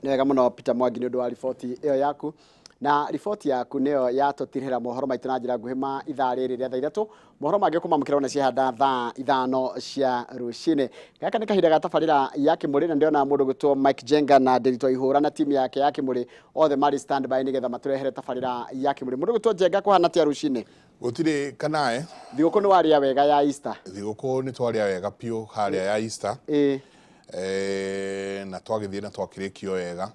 Nĩ wega mũno Peter Mwangi nĩ ũndũ wa riboti ĩyo yaku. Na riboti yaku nĩyo yatũtirĩra mohoro maitũ na njĩra nguhĩ ma ithaa rĩrĩ rĩa thaa 3. Mohoro mangĩ ũkũmamũkĩra ona ciahanda thaa 5 cia rũcinĩ. Gaka nĩ kahinda ga tabarĩra ya Kĩmũrĩ, na ndĩrona mũndũ gwĩtwo Mike Jenga na Ndĩritũ Ihũra na timu yake ya Kĩmũrĩ othe marĩ stand by nĩgetha matũrehere tabarĩra ya Kĩmũrĩ. Mũndũ gwĩtwo Jenga, kũhana atĩa rũcinĩ? Gũtirĩ kanae. Thigũkũ nĩ warĩa wega ya Easter? Thigũkũ nĩ twarĩa wega biũ harĩa ya Easter. Na twagĩthiĩ na twakĩrĩkio wega.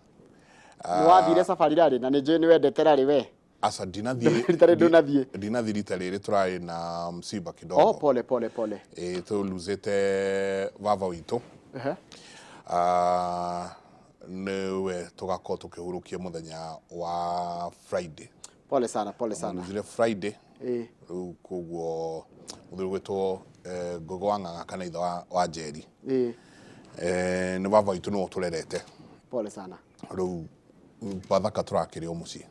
Nĩ wathire safari rarĩ, na nĩ njũĩ nĩ wendete rarĩ we? Aca, ndinathiĩ. Rita rĩrĩ ndũnathiĩ? Ndinathiĩ rita rĩrĩ, tũrarĩ na msiba kidogo. Oh, pole pole pole. Ĩĩ, tũluzĩte baba witũ. Ah, nĩwe tũgakorwo tũkĩhurũkia mũthenya wa Friday. Pole sana, pole sana. Mũluzire Friday. Rĩu koguo mũthuri gwĩtwo Ngũgĩ wa Ng'ang'a kana ithe wa Njeri. Nĩ baba witũ, nĩwe ũtũrerete. Pole sana. Rĩu Bathaka tũrakĩrĩ o mũciĩ.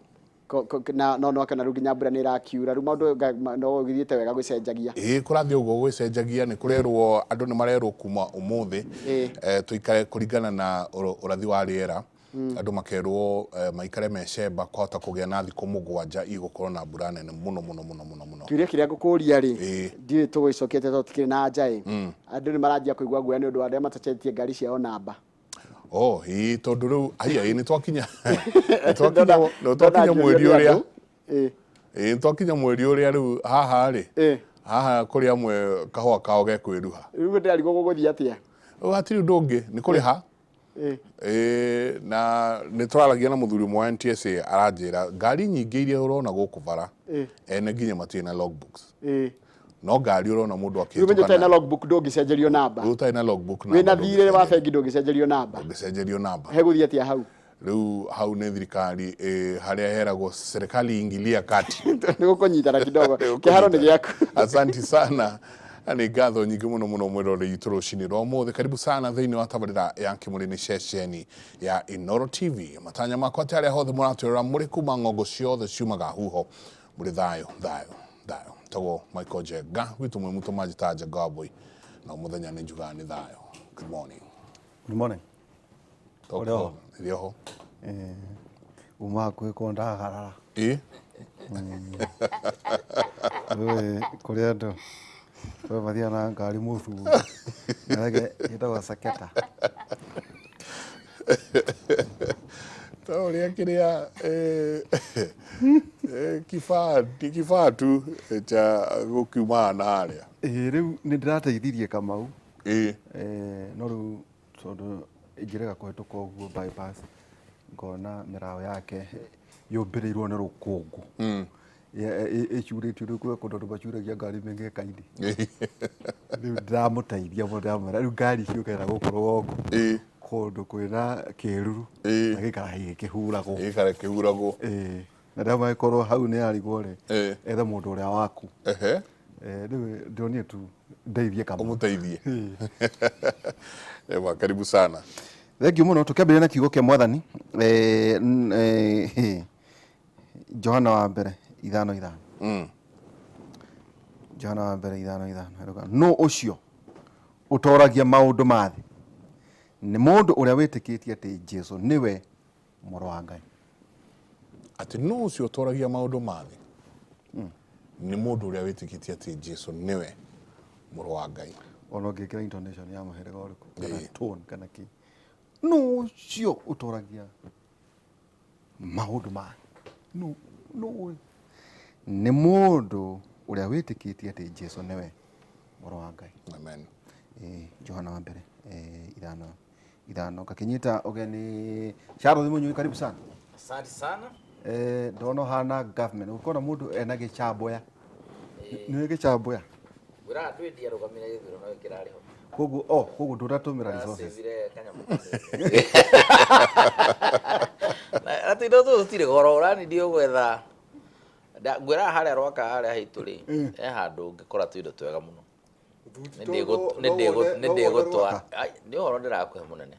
Na no no akena rĩu nginya mbura nĩ ĩrakiura, rĩu maũndũ no gĩthiĩte wega gũcenjagia. Ĩĩ, kũrathiĩ ũguo gũgĩcenjagia. Nĩ kũrerwo andũ nĩ marerwo kuma ũmũthĩ tũikare kũringana na ũrathi wa rĩera. Andũ makerwo maikare mecemba, kwahota kũgĩa na thikũ 7 igũkorwo na mbura nene mũno mũno mũno mũno mũno. Kĩũria kĩrĩa ngũkũria rĩ, ndiũĩ tũgũgĩcokia tondũ tũtikĩrĩ na anja ĩ, andũ nĩ maranjia kũigua guoya nĩ ũndũ wa arĩa matacenjetie ngari ciao namba. Oh, ĩĩ, tondũ rĩu haiya, ĩĩ, nĩ twakinya mweri ũrĩa, ĩĩ, nĩ twakinya mweri ũrĩa rĩu haha rĩ, haha kũrĩ amwe kahũa kao gekwĩruha. Rĩu ndĩrarigwo gũgũthiĩ atĩa. Rĩu hatirĩ ũndũ ũngĩ, nĩ kũrĩha. Ĩĩ, na nĩ tũraragia na mũthuri ũmwe wa NTSA, aranjĩra ngari nyingĩ iria ũrona gũkũ bara, ene nginya matirĩ na logbooks. No ngari ũrona mũndũ Rĩu menye ũtarĩ na logbook ndũngĩcenjerio namba. Rĩu ũtarĩ na logbook wĩna namba thirĩ wa bengi ndũngĩcenjerio namba. Ndũngĩcenjerio namba. Hegũthiĩ atĩa hau? Rĩu hau nĩ thirikari, harĩa heragwo serikali ingilia kati. Nĩ gũkũnyitana kidogo, kĩharo nĩ gĩaku. Asanti sana, na nĩ ngatho nyingĩ mũno mũno mwĩroreri witũ rũcinĩ rwa ũmũthĩ. Karibu sana thĩinĩ wa tabarĩra ya Kĩmũrĩ, nĩ ceceni ya Inooro TV. Matanya makwa atĩ arĩa hothe mũratwĩrora mũrĩ kuma ng'ongo ciothe ciumaga huho, mũrĩ thayũ thayũ thayũ. Tagwo Michael Njenga gwitũ, mwĩ mũtũ manjĩtaga Njenga wa Mbũi, na mũthenya nĩ njugaga nĩ thayũ. Good morning. Good morning. Ũrĩ oho? Ĩrĩ oho. Uma hakuhĩ ko ndagarara. Ĩ. Rĩu kũrĩ andũ we mathiaga na ngari mũthuri narege ĩtagwo saketa. Ta ũrĩa kĩrĩa kibaa ti kibaa tu cha gũkiumaga na harĩa. Ĩĩ, rĩu nĩ ndĩrateithirie Kamau. No rĩu tondũ ingĩrega kũhetũka ũguo bypass, ngona mĩraũ yake yũmbĩrĩirwo nĩ rũkũngũ, ĩcurĩtio. Rĩu kwĩ kũndũ andũ macuragia ngari mĩgeka-inĩ. Rĩu ndĩramũteithia mũno, ndĩramwĩra rĩu ngari ciũkaga gũkũ rũgongo, kũndũ kwĩna kĩruru, na gĩikara gĩkĩhuragwo. Gĩikare kĩhuragwo. Ĩĩ, na ndamwĩra korwo hau nĩ arigwo rĩ, ethe mũndũ ũrĩa waku. Rĩu ndĩronire tu ndeithie Kamau. Ũmũteithie. Ewa, karibu sana. Thengiũ mũno. Tũkĩambĩrĩria na kiugo kĩa Mwathani, Johana wa mbere 5:5. Johana wa mbere 5:5 ĩrauga, nũ ũcio ũtoragia maũndũ ma thĩ? Nĩ mũndũ ũrĩa wĩtĩkĩtie atĩ Jesu nĩwe Mũrũ wa Ngai. Atĩ nũ ũcio ũtoragia maũndũ ma thĩ? Nĩ mũndũ ũrĩa wĩtĩkĩtie atĩ Jesu nĩwe Mũrũ wa Ngai. Ona ũngĩkĩra intonation ya mũhĩrĩga ũrĩkũ kana tone kana kĩ, nũ ũcio ũtoragia maũndũ ma thĩ? Nũ nũ? Nĩ mũndũ ũrĩa wĩtĩkĩtie atĩ Jesu nĩwe Mũrũ wa Ngai. Amen. Johana wa mbere 5:5. Ngakĩnyita ũgeni Charles Mũnyui, karibu sana. Asante sana. Ndona ũhana government ũkona mũndũ ena gĩcamboya. Nĩ gĩcamboya? Ngwĩraga ndwĩ ndiarũgamire gĩthurano kĩrarĩ ho. Koguo, oh, koguo ndũratũmĩra resources. Ndĩracĩvire kanyamũ kanini. Na tũindo tũtũ tũtirĩ goro, ũranindi ũgwetha. Ngwĩraga harĩa Rwaka harĩa haitũ rĩ, he handũ ũngĩkora tũindo twega mũno. Nĩ ndĩgũtwara. Ai, nĩ ũhoro ndĩrakũhe mũnene.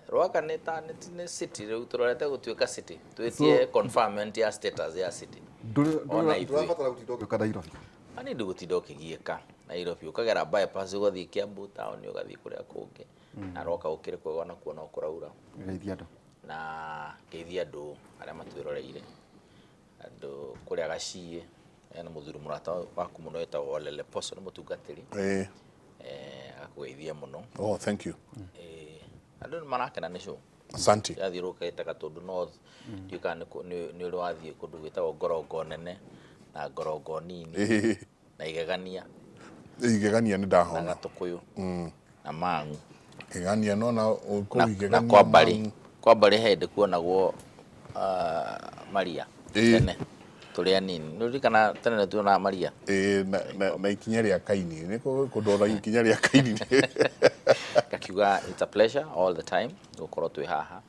Rwaka nĩ ta nĩ city, rĩu tũrorete gũtuĩka city. Twĩtie conferment ya status ya city. Ona ithuĩ. Ndũrabatara gũtinda ũgĩũka Nairobi. Ani ndũgũtinda ũkĩgiĩka. Nairobi ũkagera bypass ũgathiĩ Kiambu town ũgathiĩ kũrĩa kũngĩ na roka gũkĩrĩ kwega onakuo no kũraura. Geithia andũ. Na ngeithia andũ arĩa matwĩroreire, andũ kũrĩa Gaciĩ, hena mũthuri mũrata waku mũno wĩtagwo Lele Poso, nĩ mũtungatĩri. Agakũgeithia mũno. Oh, thank you. Andũ nĩ marakena nĩ show. Asante. Yathiũrũrũkĩte Gatũndũ North, ndiũĩ kana nĩ ũrĩ wathiĩ kũndũ gwĩtagwo Ngorongo nene na Ngorongo nini na Igegania. Igegania nĩ ndahona. Na Gatũkũyũ na Mang'u. Igegania no na kũu Igegania. Na kwa Mbarĩ. Kwa Mbarĩ he hĩndĩ kuonagwo Maria tene tũrĩ anini. Nĩ ũririkana tene nĩ tuonaga Maria? Na ikinya rĩa Kaini. Nĩ kũndora ikinya rĩa Kaini. Ngakiuga it's a pleasure all the time gũkorwo twĩ haha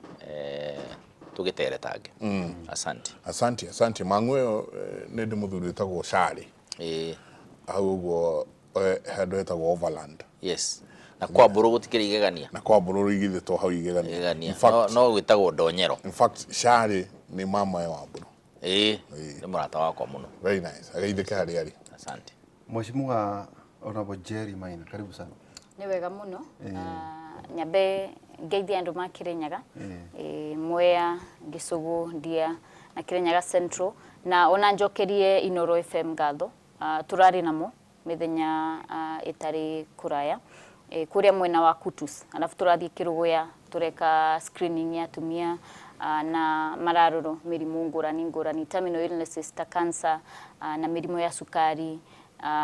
tũgĩteretange. Asante. Asante, asante. Mang'u ĩyo nĩ ndĩ mũthuri wĩtagwo Shari. Hau ũguo handũ hetagwo Overland. Yes. Na kwa mbũrũ gũtikĩrĩ igegania. Na kwa mbũrũ igithĩtwo hau igegania. Igegania. No gwĩtagwo Ndonyero. In fact, Shari nĩ mama wa mbũrũ. Nĩ mũrata wakwa mũno. Very nice. Ageithĩke harĩa arĩ. Asante. Mheshimiwa Honorable Jerry Maina, karibu sana. Nĩ wega mũno. Nyambe ngeithie andũ ma Kirinyaga. Mwea, Gĩcũgũ, Ndia na Kirinyaga Central, na ona njokerie Inooro FM ngatho. Tũrarĩ namo mĩthenya ĩtarĩ kũraya kũrĩa mwena wa Kutus, alafu tũrathiĩ Kĩrũgũya tũreka screening ya atumia na mararorwo mĩrimũ ngũrani ngũrani, terminal illnesses ta cancer na mĩrimũ ya cukari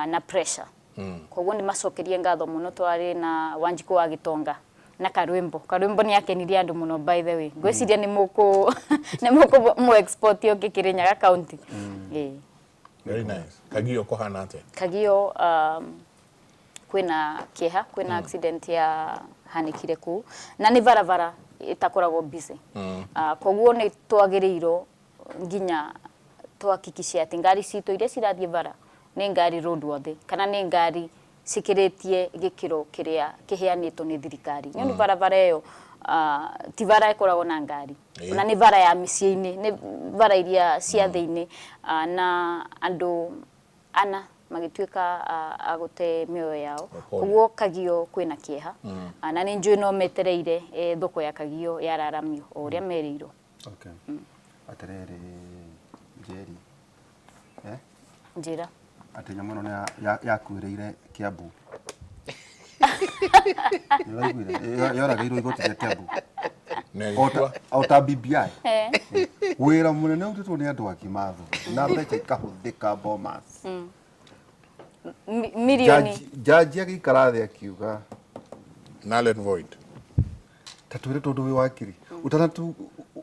na pressure. Koguo nĩ macokerie ngatho mũno. Twarĩ na Wanjikũ wa Gĩtonga na Karwĩmbo. Karwĩmbo nĩ akenirie andũ mũno, by the way. Ngwĩciria nĩ mũkũ nĩ mũkũ mũ export ũngĩ Kirinyaga county. Very nice. Kagio kũhana atĩa? Kagio kwĩna kĩeha, kwĩna accident ya hanĩkire kũu, na nĩ barabara ĩtakoragwo busy. Koguo nĩ twagĩrĩirwo nginya tuhakikishe atĩ ngari citũ iria cirathiĩ bara nĩ ngari roadworthy, kana nĩ ngari cikĩrĩtie gĩkĩro kĩrĩa kĩheanĩtwo nĩ thirikari. Nĩ ũndũ barabara ĩyo ti bara ĩkoragwo na ngari, na nĩ bara ya mĩciĩ-inĩ, nĩ bara iria cia thĩinĩ, na andũ ana magĩtuĩka a gũte mĩoyo yao. Koguo Kagio kwĩna kĩeha, na nĩ njũĩ no metereire thoko ya Kagio yararamio o ũrĩa merĩirwo. Okay. Atĩrĩrĩ Njeri, Njĩra. Atĩ nyamũ ĩno nĩ yakuĩrĩire Kiambu. Nĩũraiguire? Yoragĩirwo igoti rĩa Kiambu. O ta BBI. Wĩra mũnene ũrutĩtwo nĩ andũ agima thũ na mbeca ikahũthĩka Bomas. Milioni. Jaji agĩikara thĩ akiuga null and void. Ta twĩre tondũ wĩ wakiri. Ũtanatu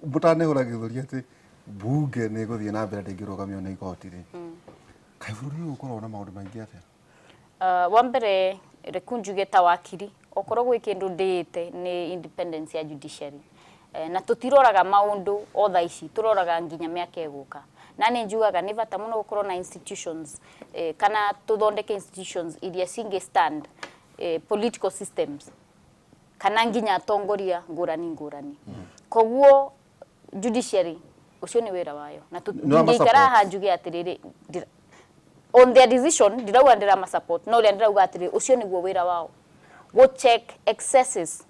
mũtanehũra gĩthũri atĩ bunge nĩ ĩgũthiĩ na mbere ndĩngĩrũgamio nĩ igoti rĩ. Kaĩ bũrũri ũyũ ũkoragwo na maũndũ maingĩ atĩa? Wa mbere reku njuge ta wakiri okorwo gwĩ kĩndũ ndĩĩte nĩ independence ya judiciary. Na tũtiroraga maũndũ o thaa ici, tũroraga nginya mĩaka ĩgũka. Na nĩ njugaga nĩ bata mũno gũkorwo na institutions, kana tũthondeke institutions iria cingĩ stand political systems, kana nginya atongoria ngũrani ngũrani. Koguo judiciary ũcio nĩ wĩra wayo, na tũtingĩikara haha njuge atĩrĩrĩ on their decision, ndirauga ndĩrama support, no ũrĩa ndĩrauga atĩrĩrĩ ũcio nĩguo wĩra wao, go check excesses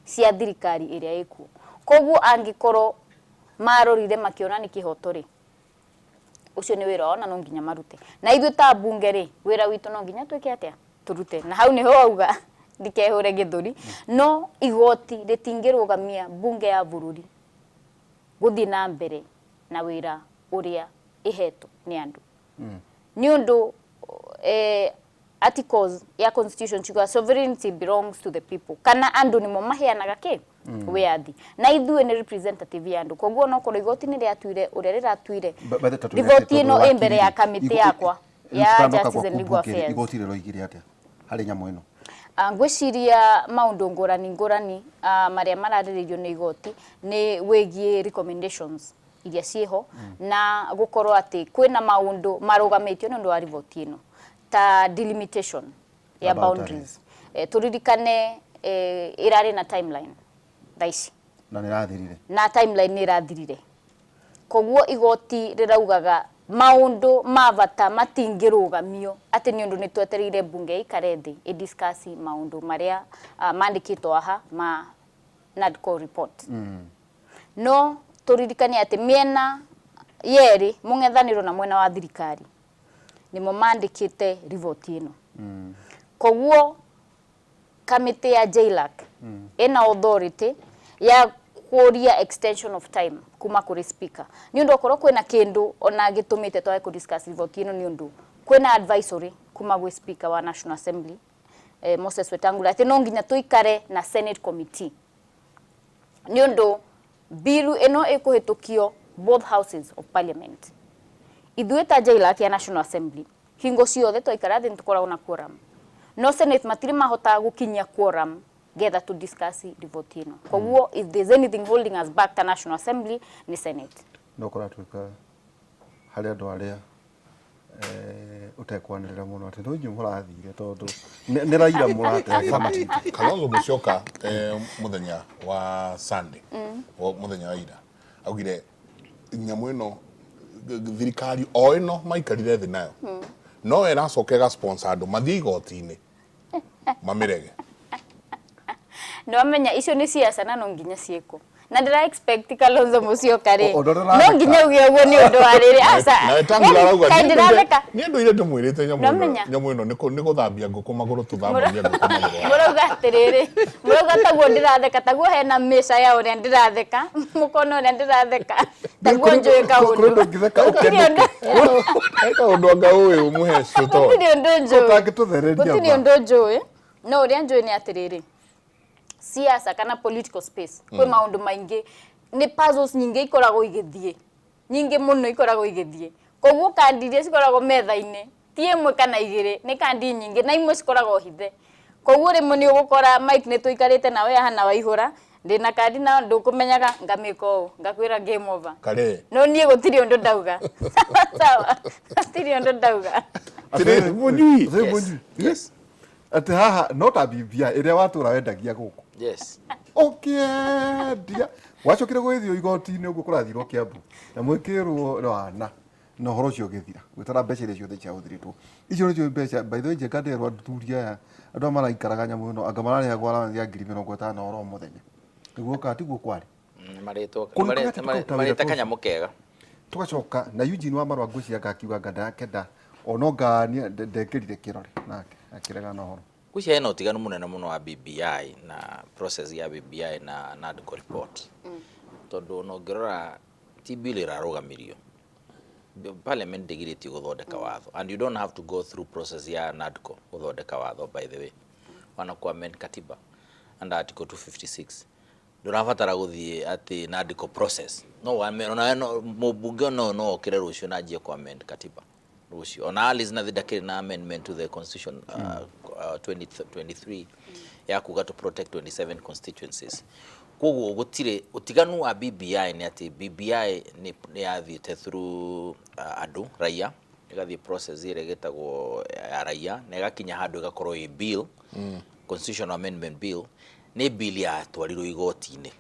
cia thirikari ĩrĩa ĩkuo. Koguo angĩkorwo marorire makĩona nĩ kĩhoto rĩ, ũcio nĩ wĩra wao na no nginya marute. Na ithuĩ ta mbunge rĩ, wĩra witũ no nginya twĩke atĩa? Tũrute. Na hau nĩho wauga ndikehure gĩthũri, no igoti rĩtingĩrũgamia mbunge ya bũrũri gũthiĩ na mbere na wĩra ũrĩa ĩhetwo nĩ andũ. Nĩ ũndũ articles ya constitution ciugaga sovereignty belongs to the people, kana andũ nĩmo maheanaga kĩ wĩyathi, na ithuĩ nĩ representative ya andũ. Koguo onokorwo igoti nĩ rĩatuire ũrĩa rĩratuire, riboti ĩno ĩ mbere ya kamĩtĩ yakwa ya Justice and Legal Affairs. Igoti rĩroigire atĩa harĩ nyamũ ĩno? Ngwĩciria maũndũ ngũrani ngũrani marĩa mararĩrĩirio nĩ igoti nĩ wĩgiĩ recommendations iria ciĩho, na gũkorwo atĩ kwĩna maũndũ marũgamĩtio nĩ ũndũ wa riboti ĩno ta delimitation ya boundaries. Tũririkane ĩrarĩ na timeline thaa ici na nĩ ĩrathirire, na timeline nĩ ĩrathirire. Koguo igoti rĩraugaga Maũndũ ma bata matingĩrũgamio atĩ nĩ ũndũ nĩ twetereire mbunge ĩikare thĩ ĩ discuss maũndũ marĩa mandĩkĩtwo haha ma NADCO report. No tũririkane atĩ mĩena yerĩ, mũng'ethanĩro na mwena wa thirikari, nĩmo mandĩkĩte riboti ĩno. Koguo kamĩtĩ ya JLAC ĩna authority ya kũria extension of time kuma kũrĩ speaker, nĩ ũndũ okorwo kwĩna kĩndũ ona gĩtũmĩte twage kũ discuss riboti ĩno, nĩ ũndũ kwĩna advisory kuma gwĩ speaker wa National Assembly, Moses Wetangula, atĩ no nginya tũikare na Senate committee, nĩ ũndũ bill ĩno ĩkũhĩtũkio both houses of parliament. Ithuĩ ta JLAC ya National Assembly, hingo ciothe twaikara thĩ nĩtũkoragwo na quorum, no Senate matirĩ mahota gũkinyia quorum getha to discuss riboti ĩno. Koguo if there's anything holding us back ta National Assembly, nĩ Senate. No kũratuĩka harĩ andũ arĩa ũtekwanĩrĩra mũno atĩ no inyuĩ mũrathire, tondũ nĩ Raila mũratete matinda. Kalonzo Musyoka mũthenya wa Sunday, mũthenya wa ira, augire nyamũ ĩno thirikari o ĩno maikarire thĩ nayo no ĩracoka ĩga sponsor andũ mathiĩ igoti-inĩ mamĩrege. Nĩ wamenya icio nĩ ciaca na no nginya ciĩkwo, na ndĩra expect Kalonzo Musyoka rĩ, O- ũndũ ũrĩa no ũratheka. Nginya uge ũguo nĩ ũndũ wa rĩrĩ, aca. Na Wetangula arauga Kaĩ ndĩratheka? Niĩ ndũire ndĩmwĩrĩte nyamũ ĩno. Ndamenya. Nyamũ ĩno nĩ gũthambia ngũkũ magũrũ, tũthambagia ngũkũ magũrũ. Mũrauga atĩrĩrĩ, mũrauga taguo ndĩratheka, taguo hena mĩca ya ũrĩa ndĩratheka, mũkona ũrĩa ndĩratheka, taguo njũĩ Kũrĩ kaũndũ. ũndũ ũngĩtheka Gũtirĩ ũkenũke. ũndũ. He kaũndũ anga ũĩ ũmũhe cũto. Gũtirĩ ũndũ njũĩ. Ũtangĩtũthereria Gũtirĩ ma. ũndũ njũĩ, no ũrĩa njũĩ nĩ atĩrĩrĩ, siasa kana political space kwĩ maũndũ maingĩ, nĩ puzzles nyingĩ ikoragwo igĩthiĩ, nyingĩ mũno ikoragwo igĩthiĩ. Koguo kandi iria cikoragwo metha-inĩ ti ĩmwe kana igĩrĩ, nĩ kandi nyingĩ, na imwe cikoragwo hithe. Koguo rĩmwe nĩ ũgũkora Mike nĩ tũikarĩte nawe haha na waihũra ndĩna kandi na ndũkũmenyaga, ngamĩka ũũ, ngakwĩra game over. Kare. No niĩ gũtirĩ ũndũ ndauga, sawa? Gũtirĩ ũndũ ndauga. Tirĩ mũnyui. Atĩrĩ Yes. mũnyui. Yes. Atĩ haha no ta BBI ĩrĩa watũra wendagia gũkũ, ũkĩendia, wacokire gũgĩthiĩ igoti-inĩ ũguo kũrathirwo Kiambu na mwĩkĩrwo wana na ũhoro ũcio ũgĩthira, gwĩtara mbeca iria ciothe ciahũthĩrĩtwo, icio nĩcio mbeca. By the way, Njenga, nderwo athuri aya, andũ aya maraikaraga nyamũ ĩno, anga mararĩhagwo allowance ya 50,000 oro mũthenya, nĩguo kana tiguo kwarĩ? Marĩtwo Kũrĩ kũrĩa tũkaruta wĩra marĩte ta ũcio. Kanyamũ kega. Tugacoka na Eugene wa Marwa, ngwĩciria anga akiuga anga ndakenda ona anga ndekĩrire kĩrore nake akĩregana na ũhoro. Ngwĩciria hena ũtiganu mũnene mũno wa BBI na process ya BBI na NADCO report, tondũ ona ũngĩrora ti bill ĩrarũgamirio. Parliament ndĩgirĩtio gũthondeka watho, and you don't have to go through process ya NADCO gũthondeka watho. By the way, wana ku amend katiba under article 256, ndũrabatara gũthiĩ atĩ NADCO process. No ona no mũmbunge no okĩre rũciũ na anjie ku amend katiba rũciũ. Ona Alice Nathi ndakĩrĩ na amendment to the constitution 2023 ya kuga to protect 27 constituencies. Koguo gũtirĩ ũtiganu wa BBI. Nĩ atĩ BBI nĩ yathiĩte through andũ raia, ĩgathiĩ process ĩrĩa ĩgĩtagwo ya raia, na ĩgakinya handũ ĩgakorwo ĩ bill, constitutional amendment bill. Nĩ bill yatwarirwo igoti-inĩ,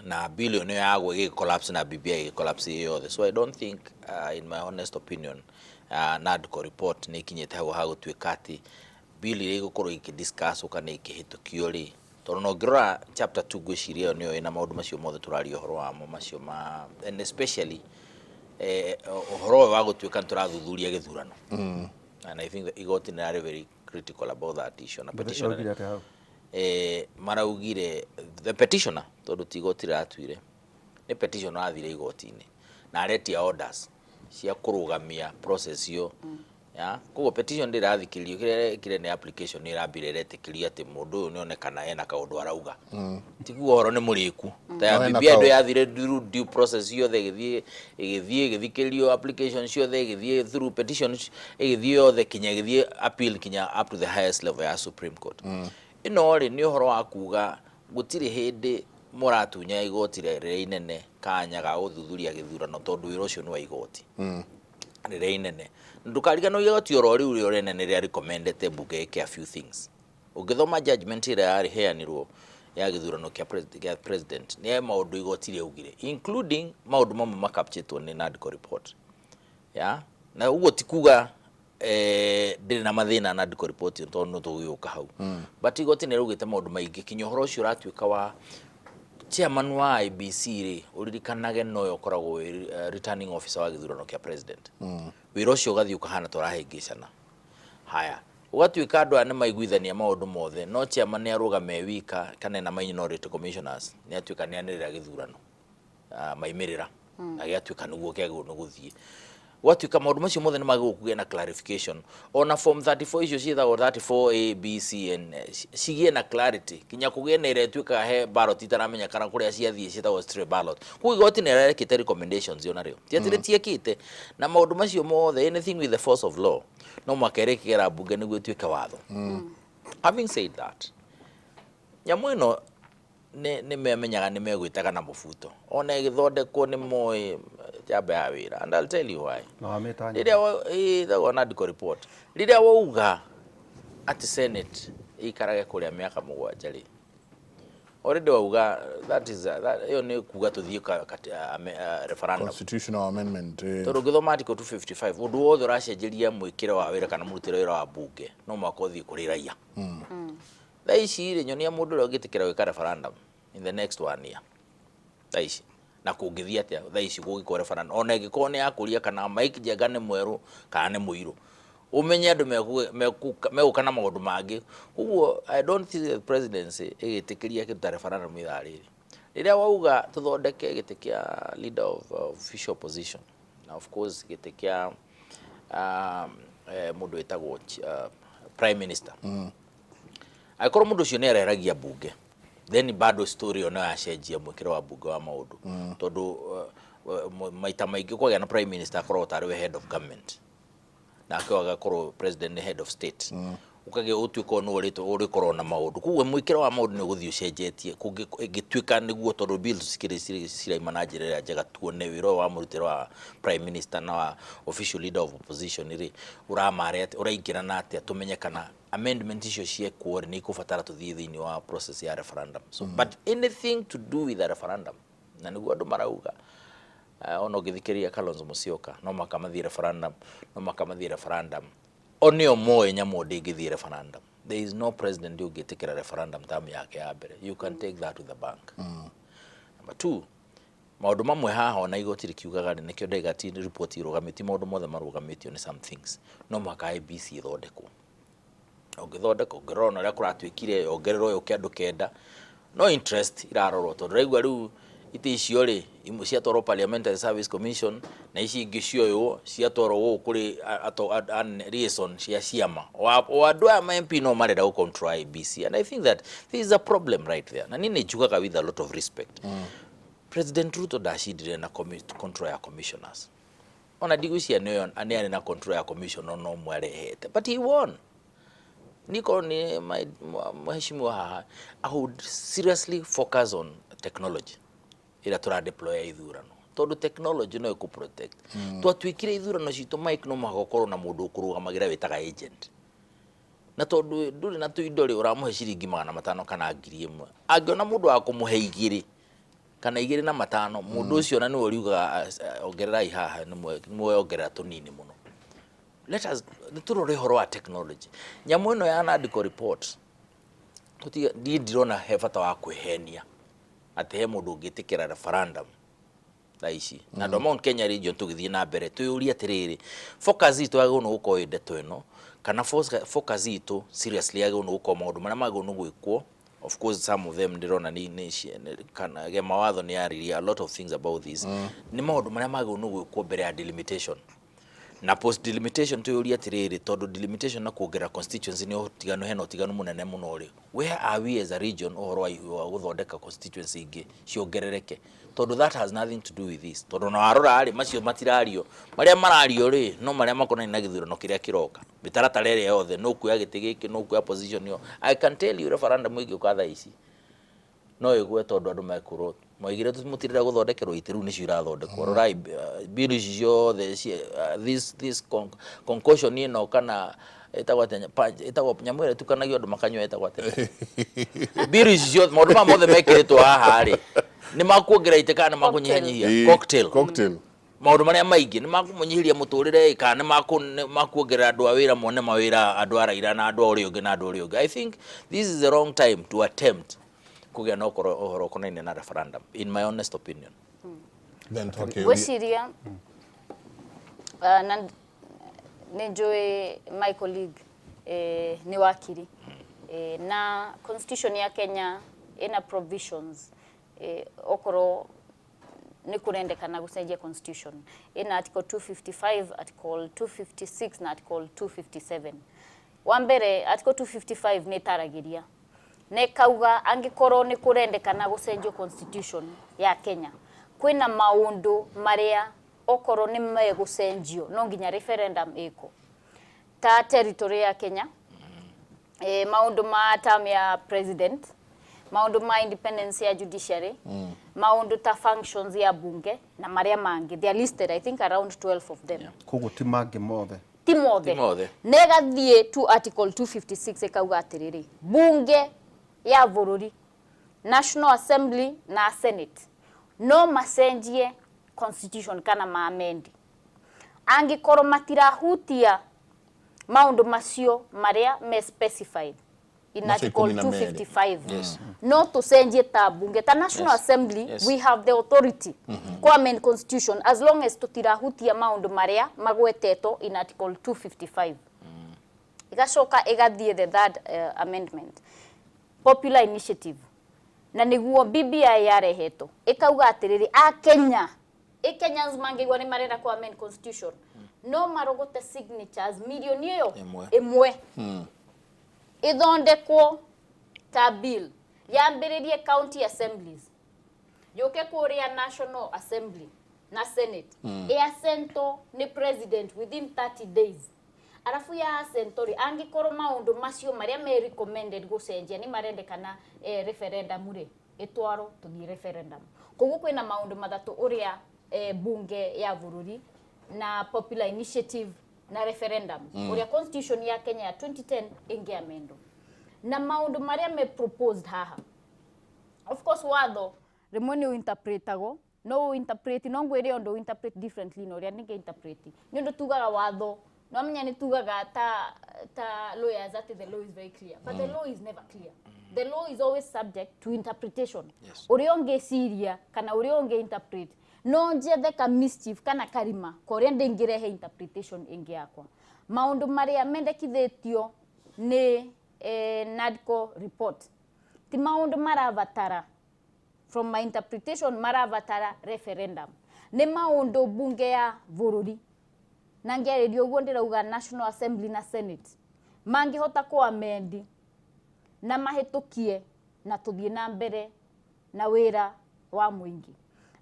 na bill ĩyo nĩyo yagwa ĩgĩ collapse na BBI ĩgĩ collapse ĩ yothe. So I don't think, in my honest opinion, NADCO report nĩ ĩkinyĩte hau ha gũtuĩka atĩ bill iria igũkorwo ikĩdiscuss kana ikĩhĩtũkio rĩ, tondũ na ũngĩrora chapter 2, ngwĩciria ĩyo nĩyo ĩna maũndũ macio mothe tũraria ũhoro wamo macio ma, and especially ũhoro ũyũ wa gũtuĩka nĩ tũrathuthuria gĩthurano. And I think the igoti nĩ rarĩ very critical about that issue na petitioner. Raugire atĩa hau? Maraugire the petitioner, tondũ ti igoti rĩratuire, nĩ petitioner athire igoti-inĩ na aretia orders cia kũrũgamia process ĩyo ya. Koguo petition ndĩrathikĩrĩrio. Kĩrĩa ĩrekire nĩ application ĩrambire ĩretĩkĩrio atĩ mũndũ ũyũ nĩonekana ena kaũndũ arauga, tiguo ũhoro nĩ mũrĩku ta ya No, ena BBI. Ndũ kaũndũ. Yathire through due process ciothe, ĩgĩthiĩ ĩgĩthikĩrĩrio application ciothe, ĩgĩthiĩ through petitions, ĩgĩthiĩ yothe kinya ĩgĩthiĩ appeal kinya up to the highest level ya Supreme Court. Ĩno rĩ, nĩ ũhoro wa kuga gũtirĩ hĩndĩ mũratunya igoti rĩrĩa inene kanya ga gũthuthuria gĩthurano, tondũ wĩra ũcio nĩ wa igoti rĩrĩa inene. Ndũkariganĩrwo igoti oro rĩu rĩo rĩene nĩ rĩa recommendete mbunge ĩke a few things. Ũngĩthoma judgment ĩrĩa yarĩ ya gĩthurano kĩa president, nĩ maũndũ igoti rĩaugire, including maũndũ mamwe makapchĩtwo nĩ NADCO report. Ya na ũguo ti kuga ndĩrĩ na mathĩna na NADCO report ĩyo tondũ no tũgĩũka hau, but igoti nĩ rĩaugĩte maũndũ maingĩ, kinya ũhoro ũcio ũratuĩka wa chairman wa IEBC rĩ, ũririkanage nowe ũkoragwo wĩ returning officer wa gĩthurano kĩa president. Wĩra ũcio ũgathiĩ ũkahana ta ũrahĩngĩcana. Haya, ũgatuĩka andũ aya nĩ maiguithania maũndũ mothe, no chairman nĩ arũgama e wika kana ena minority commissioners, nĩ atuĩka nĩ anĩrĩra gĩthurano maimĩrĩra na gĩatuĩka nĩguo kĩagĩrĩirwo nĩ gũthiĩ. Gwatuĩka maũndũ macio mothe nĩ magĩrĩirwo kũgĩa na clarification. Ona form 34 icio ciĩtagwo 34 A, B, C, N, cigĩe na clarity, kinya kũgĩe na ĩrĩa ĩtuĩkaga he ballot itaramenya kana kũrĩa ciathiĩ, ciĩtagwo stray ballot. Koguo igoti nĩ rĩrekĩte recommendations onarĩo, ti atĩ rĩtiĩkĩte. Na maũndũ macio mothe, anything with the force of law, no mũhaka ĩrĩkĩgera mbunge nĩguo ĩtuĩke watho. Having said that, nyamũ ĩno nĩ memenyaga nĩ megwĩtaga na mũbuto, ona ĩgĩthondekwo nĩ moĩ njamba ya wĩra, and I'll tell you why. Na wamĩta rĩrĩa ĩtagwo NADCO report, rĩrĩa wauga atĩ Senate ĩikarage kũrĩa mĩaka 7 rĩ, already wauga that is that, ĩyo nĩ kuga tũthiĩ referendum. Constitutional amendment. Tondũ ũngĩthoma article 255, ũndũ wothe ũracenjeria mwĩkĩre wa wĩra kana mũrutĩre wĩra wa bunge no mũhaka ũthiĩ kũrĩ raia. Thaa ici rĩ, nyonia mũndũ ũrĩa ũngĩtĩkĩra gwĩka referendum in the next one year thaa ici. Na kũngĩthiĩ atĩa thaa ici kũngĩkorwo referendum, ona ĩngĩkorwo nĩ yakũria kana Mike Njenga nĩ mwerũ kana nĩ mũirũ, ũmenye andũ megũka na maũndũ mangĩ. Koguo I don't think the presidency ĩgĩtĩkĩria kĩndũ ta referendum ithaa rĩrĩ. Rĩrĩa wauga tũthondeke gĩtĩ kĩa leader of official opposition, na of course gĩtĩ kĩa mũndũ wĩtagwo prime minister, angĩkorwo mũndũ ũcio nĩ areragia mbunge, then bado story ĩyo no yacenjia mwĩkĩre wa mbunge wa maũndũ, tondũ maita maingĩ kwagĩa na prime minister akoragwo tarĩ we head of government, nake agakorwo president nĩ head of state, ũkagĩa ũtuĩka nĩ ũrĩkorwo na maũndũ. Koguo mwĩkĩre wa maũndũ nĩ ũgũthiĩ ũcenjetie ĩngĩtuĩka nĩguo, tondũ bills cikĩrĩ ciraima na njĩra ĩrĩa njega. Tuone wĩra ũyũ wa mũrutĩre wa prime minister na wa official leader of opposition rĩ, ũramare atĩa, ũraingĩrana atĩa, tũmenye kana amendment icio ciekwo rĩ, nĩ ikũbatara tũthiĩ thĩinĩ wa process ya referendum. So but anything to do with a referendum, na nĩguo andũ marauga, ona ũngĩthikĩrĩria Kalonzo Musyoka, no maka mathiĩ referendum, no maka mathiĩ referendum, o nĩo moĩ nyamũ ndĩngĩthiĩ referendum. There is no president ũngĩtĩkĩra referendum term yake ya mbere. You can take that to the bank. Number two, maũndũ mamwe haha ona igoti rĩkiugaga rĩ, nĩkĩo ndaiga ti report irũgamĩtio, maũndũ mothe marũgamĩtio nĩ some things. No mũhaka IEBC ĩthondekwo. Ũngĩthondeka, ũngĩrora ona ũrĩa kũratuĩkire, yongererwo yũke andũ 9, no interest irarorwo, tondũ raigua rĩu itĩ icio rĩ, imwe ciatwarwo Parliamentary Service Commission na ici ingĩ cioywo ciatwarwo gũkũ kũrĩ liaison cia ciama. O andũ aya ma MP no marenda gũ control IEBC, and I think that there is a problem right there. Na niĩ nĩ njugaga with a lot of respect, President Ruto ndacindire na control ya commissioners. Ona ndigwĩciria nĩyo nĩ arĩ na control ya commission ona ũmwe arehete, but he won. Niko ni mheshimiwa haha, I would seriously focus on technology ĩrĩa tũra deploy ya ithurano, tondũ technology no ĩkũ protect. Twatuĩkire ithurano citũ, Mike, no mũhaka ũkorwo na mũndũ ũkũrũgamagĩra wĩtaga agent, na tondũ ndũrĩ na tũindo rĩ, ũramũhe ciringi 500 kana 1000. Angĩona mũndũ wa kũmũhe 2 kana 2 na 5, mũndũ ũcio na nĩwe ũriugaga ongererai haha, nĩ mweyongerera tũnini mũno. Let us nĩ tũrore ũhoro wa technology. Nyamũ ĩno ya NADCO report, tũtiga niĩ ndirona he bata wa kwĩhenia atĩ he mũndũ ũngĩtĩkĩra referendum thaa ici. Na andũ a Mount Kenya region, tũgĩthiĩ na mbere, twĩyũrie atĩrĩrĩ, focus itũ yagĩrĩirwo nĩ gũkorwo ĩ ndeto ĩno, kana focus itũ seriously yagĩrĩirwo nĩ gũkorwo maũndũ marĩa magĩrĩirwo nĩ gwĩkwo? Of course some of them ndĩrona nĩ kana Gema Watho nĩ yaririe a lot of things about this. Nĩ maũndũ marĩa magĩrĩirwo nĩ gwĩkwo mbere ya delimitation na post delimitation. Twĩyũrie atĩrĩrĩ, tondũ delimitation na kuongerera constituency nĩ ũtiganu, hena ũtiganu mũnene mũno rĩ, where are we as a region ũhoro wa gũthondeka constituency ingĩ ciongerereke? Tondũ that has nothing to do with this, tondũ ona warora rĩ, macio matirario. Marĩa marario rĩ, no marĩa makonainie na gĩthurano kĩrĩa kĩroka, mĩtaratara ĩrĩa yothe no kuoya gĩtĩ gĩkĩ, no kuoya position ĩyo. I can tell you referendum ĩngĩũka thaa ici no ĩgwe, tondũ andũ mekũrwo moigire mũtirenda gũthondekerwo itĩ, rĩu nĩcio irathondekwo. Rorai bill ici ciothe, this concoction ĩno, kana ĩtagwo atĩa, ĩtagwo nyamũ ĩrĩa ĩtukanagio andũ makanyua, ĩtagwo atĩa? Bill ici ciothe, maũndũ maya mothe mekĩrĩtwo haha rĩ, nĩ makuongerera itĩ kana nĩ makunyihanyihia? Cocktail. Cocktail. Maũndũ marĩa maingĩ nĩ makũmũnyihĩria mũtũrĩre kana nĩ makuongerera andũ a wĩra mone mawĩra, andũ a Raila na andũ a ũrĩa ũngĩ na andũ ũrĩa ũngĩ. I think this is the wrong time to attempt kũgĩa na ũkorwo ũhoro ũkonainie na referendum, in my honest opinion. Then twakĩũria. Ngwĩciria na nĩ njũĩ my colleague nĩ wakiri, na constitution ya Kenya ĩna provisions okorwo nĩ kũrendekana gũcenjia constitution. Ĩna article 255, article 256 na article 257. Wa mbere, article 255 nĩ ĩtaragĩria na ĩkauga angĩkorwo nĩ kũrendekana gũcenjio constitution ya Kenya, kwĩna maũndũ marĩa okorwo nĩ megũcenjio no nginya referendum ĩkwo, ta territory ya Kenya, maũndũ ma term ya president, maũndũ ma independence ya judiciary, maũndũ ta functions ya bunge na marĩa mangĩ. They are listed, I think around 12 of them. Koguo ti mangĩ mothe. Ti mothe. Ti mothe. Na ĩgathiĩ to article 256, ĩkauga atĩrĩrĩ, bunge ya bũrũri, National Assembly na Senate, no macenjie constitution kana maamendi angĩkorwo matirahutia maũndũ macio marĩa me specified in Macio article 12. 255. No tũcenjie ta bunge, ta National Assembly. We have the authority ku amend constitution as long as tũtirahutia maũndũ marĩa magwetetwo in article 255. Igacoka ĩgathiĩ the third amendment, popular initiative, na nĩguo BBI yarehetwo, ĩkauga atĩrĩrĩ, a Kenya, ĩ Kenyans mangĩigua nĩ marenda ku amend constitution, no marogote signatures milioni ĩyo Ĩmwe. ĩmwe, ĩthondekwo ta bill, yambĩrĩrie county assemblies, yũke kũrĩa National Assembly na Senate, ĩasento nĩ president within 30 days. Arabu ya asento rĩ, angĩkorwo maũndũ macio marĩa me recommended gũcenjia nĩ marendekana referendum rĩ, ĩtwarwo tũthiĩ referendum. Koguo kwĩna maũndũ matatũ ũrĩa bunge ya bũrũri na popular initiative na referendum, ũrĩa constitution ya Kenya ya 2010 ĩngĩamendwo. Na maũndũ marĩa me proposed haha, of course watho rĩmwe nĩ ũinterpretagwo, no ũinterpret, no ngwĩre ũndũ interpret differently na ũrĩa ningĩ interpret, nĩ ũndũ tugaga watho no amenya nĩ tugaga ta lawyers atĩ the law is very clear, but the law is never clear. The law is always subject to interpretation. Ũrĩa ũngĩciria kana ũrĩa ũngĩ interpret, no njethe ka mischief kana karima korĩa ndĩngĩrehe interpretation ĩngĩ yakwa. Maũndũ marĩa mendekithĩtio nĩ NADCO report ti maũndũ marabatara, from my interpretation, marabatara referendum. Nĩ maũndũ bunge ya bũrũri, na ngĩarĩria ũguo ndĩrauga National Assembly na Senate, mangĩhota kũamendi na mahĩtũkie na tũthiĩ na mbere na wĩra wa mũingĩ.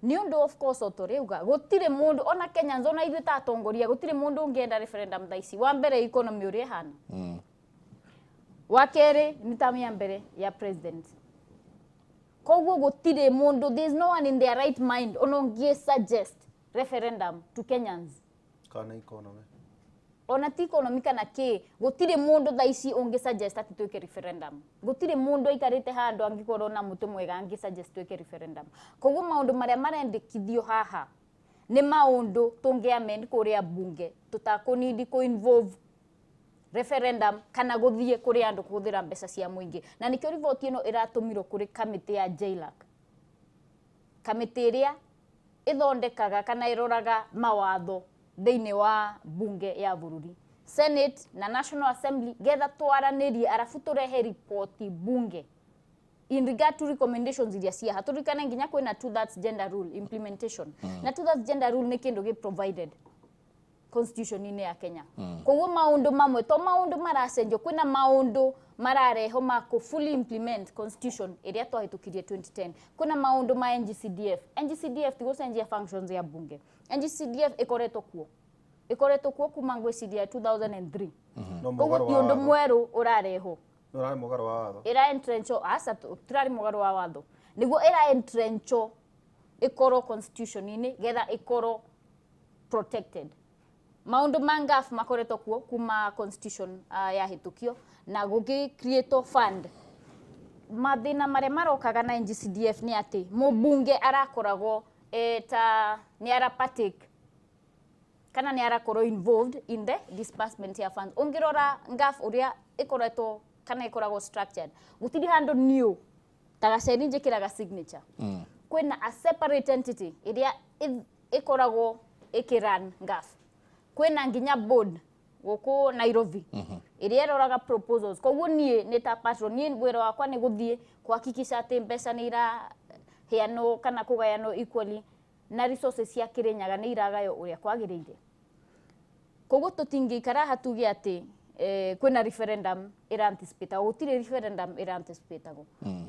Nĩ ũndũ of course o tũrĩuga gũtirĩ mũndũ ona Kenyans, ona ithuĩ ta atongoria, gũtirĩ mũndũ ũngĩenda referendum thaa ici. Wa mbere, economy ũrĩa ĩhana. Wa kerĩ, nĩ term ya mbere ya president. Koguo gũtirĩ mũndũ, there is no one in their right mind ona ũngĩ suggest referendum to Kenyans. Kana economy. Ona ti economy kana kĩ, gũtirĩ mũndũ thaa ici ũngĩ suggest atĩ twĩke referendum. Gũtirĩ mũndũ aikarĩte handũ angĩkorwo na mũtwe mwega angĩ suggest twĩke referendum. Koguo maũndũ marĩa marendekithio haha nĩ maũndũ tũngĩ amend kũrĩa bunge tũtakũnidi kũ involve referendum kana gũthiĩ kũrĩ andũ kũhũthĩra mbeca cia mũingĩ. Na nĩkĩo riboti ĩno ĩratũmirwo kũrĩ kamĩtĩ ya JLAC, kamĩtĩ ĩrĩa ĩthondekaga kana ĩroraga mawatho thĩinĩ wa bunge ya bũrũri, Senate na National Assembly, getha twaranĩrie arabu tũrehe riboti bunge in regard to recommendations iria ciaha. Tũririkane nginya kwĩna two thirds gender rule implementation, na two thirds gender rule nĩ kĩndũ gĩ provided constitution-inĩ ya Kenya. Koguo maũndũ mamwe to maũndũ maracenjio, kwĩna maũndũ marareho ma kũ fully implement constitution ĩrĩa twahĩtũkirie 2010. Kwĩna maũndũ ma NGCDF. NGCDF ti gũcenjia functions ya bunge. NGCDF ĩkoretwo kuo kuma ngwĩciria 2003. No Koguo mũgarũ ti wa ũndũ watho. mwerũ ũrarehwo. No ũrarĩ mũgarũ wa watho. Ĩra entrencho, aca, tũtirarĩ mũgarũ wa watho. Nĩguo ĩra entrencho ĩkorwo constitution-inĩ getha ĩkorwo protected. Maũndũ ma NGAAF makoretwo kuo kuma constitution yahĩtũkio na gũgĩ create fund. Mathĩna marĩa marokaga na NGCDF nĩ atĩ mũmbunge arakoragwo ta nĩ ara partake. Kana nĩ arakorwo involved in the disbursement ya funds. Ũngĩrora NGAAF ũrĩa ĩkoretwo kana ĩkoragwo structured, gũtirĩ handũ niũ ta Gaceri njĩkĩraga signature. Kwĩna a separate entity ĩrĩa ĩkoragwo ĩkĩrun NGAAF. Kwĩna nginya board gũkũ Nairobi ĩrĩa ĩroraga proposals. Koguo niĩ nĩ ta patron, niĩ wĩra wakwa nĩ gũthiĩ kuhakikisha atĩ mbeca nĩ iraheanwo kana kũgayanwo equally na resources cia Kirinyaga nĩ iragaywo ũrĩa kwagĩrĩire. Koguo tũtingĩikara haha tuge atĩ kwĩna referendum ĩra-anticipatagwo. Gũtirĩ referendum ĩra-anticipatagwo.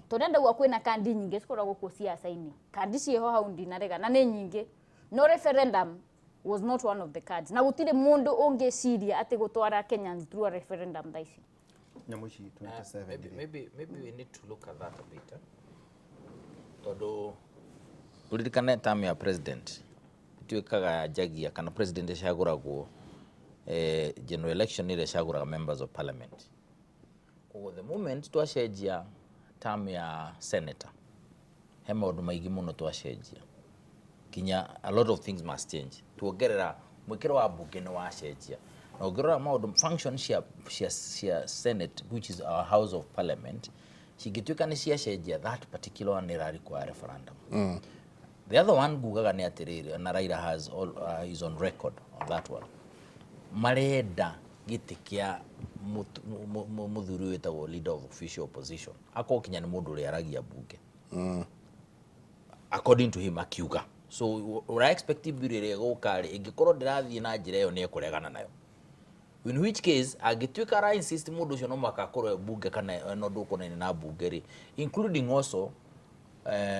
Tondũ ndauga kwĩna kandi nyingĩ cikoragwo kuo ciaca-inĩ, kandi ciĩho hau ndinarega na nĩ nyingĩ, no referendum was not one of the cards, na gũtirĩ mũndũ ũngĩciria atĩ gũtwara Kenyans through a referendum thaa ici. Nyamũ ici 27 Maybe, rĩ. Maybe we need to look at that a bit. Eh? Tondũ ũririkane term ya president ituĩkaga njagia kana president ĩcagũragwo general election ĩrĩa ĩcagũraga members of parliament. Koguo the moment twacenjia term ya senator, he maũndũ maingĩ mũno twacenjia, kinya a lot of things must change. Tuongerera mwĩkĩro wa mbunge nĩ wacenjia, na ũngĩrora maũndũ function cia senate, which is our house of parliament, cingĩtuĩka nĩ ciacenjia, that particular one ĩra require referendum. The other one ngugaga nĩ atĩrĩrĩ, na Raila has all, is on record on that one, marenda gĩtĩ kĩa mũthuri wĩtagwo leader of official opposition akorwo kinya nĩ mũndũ ũrĩa aragia mbunge, according to him akiuga. So ũra expect bill ĩrĩa ĩgũka rĩ, ĩngĩkorwo ndĩrathiĩ na njĩra ĩyo, nĩ ekũregana nayo, in which case angĩtuĩka ara insist mũndũ ũcio no mũhaka akorwo e mbunge kana no ũndũ ũkonainie na mbunge rĩ, including also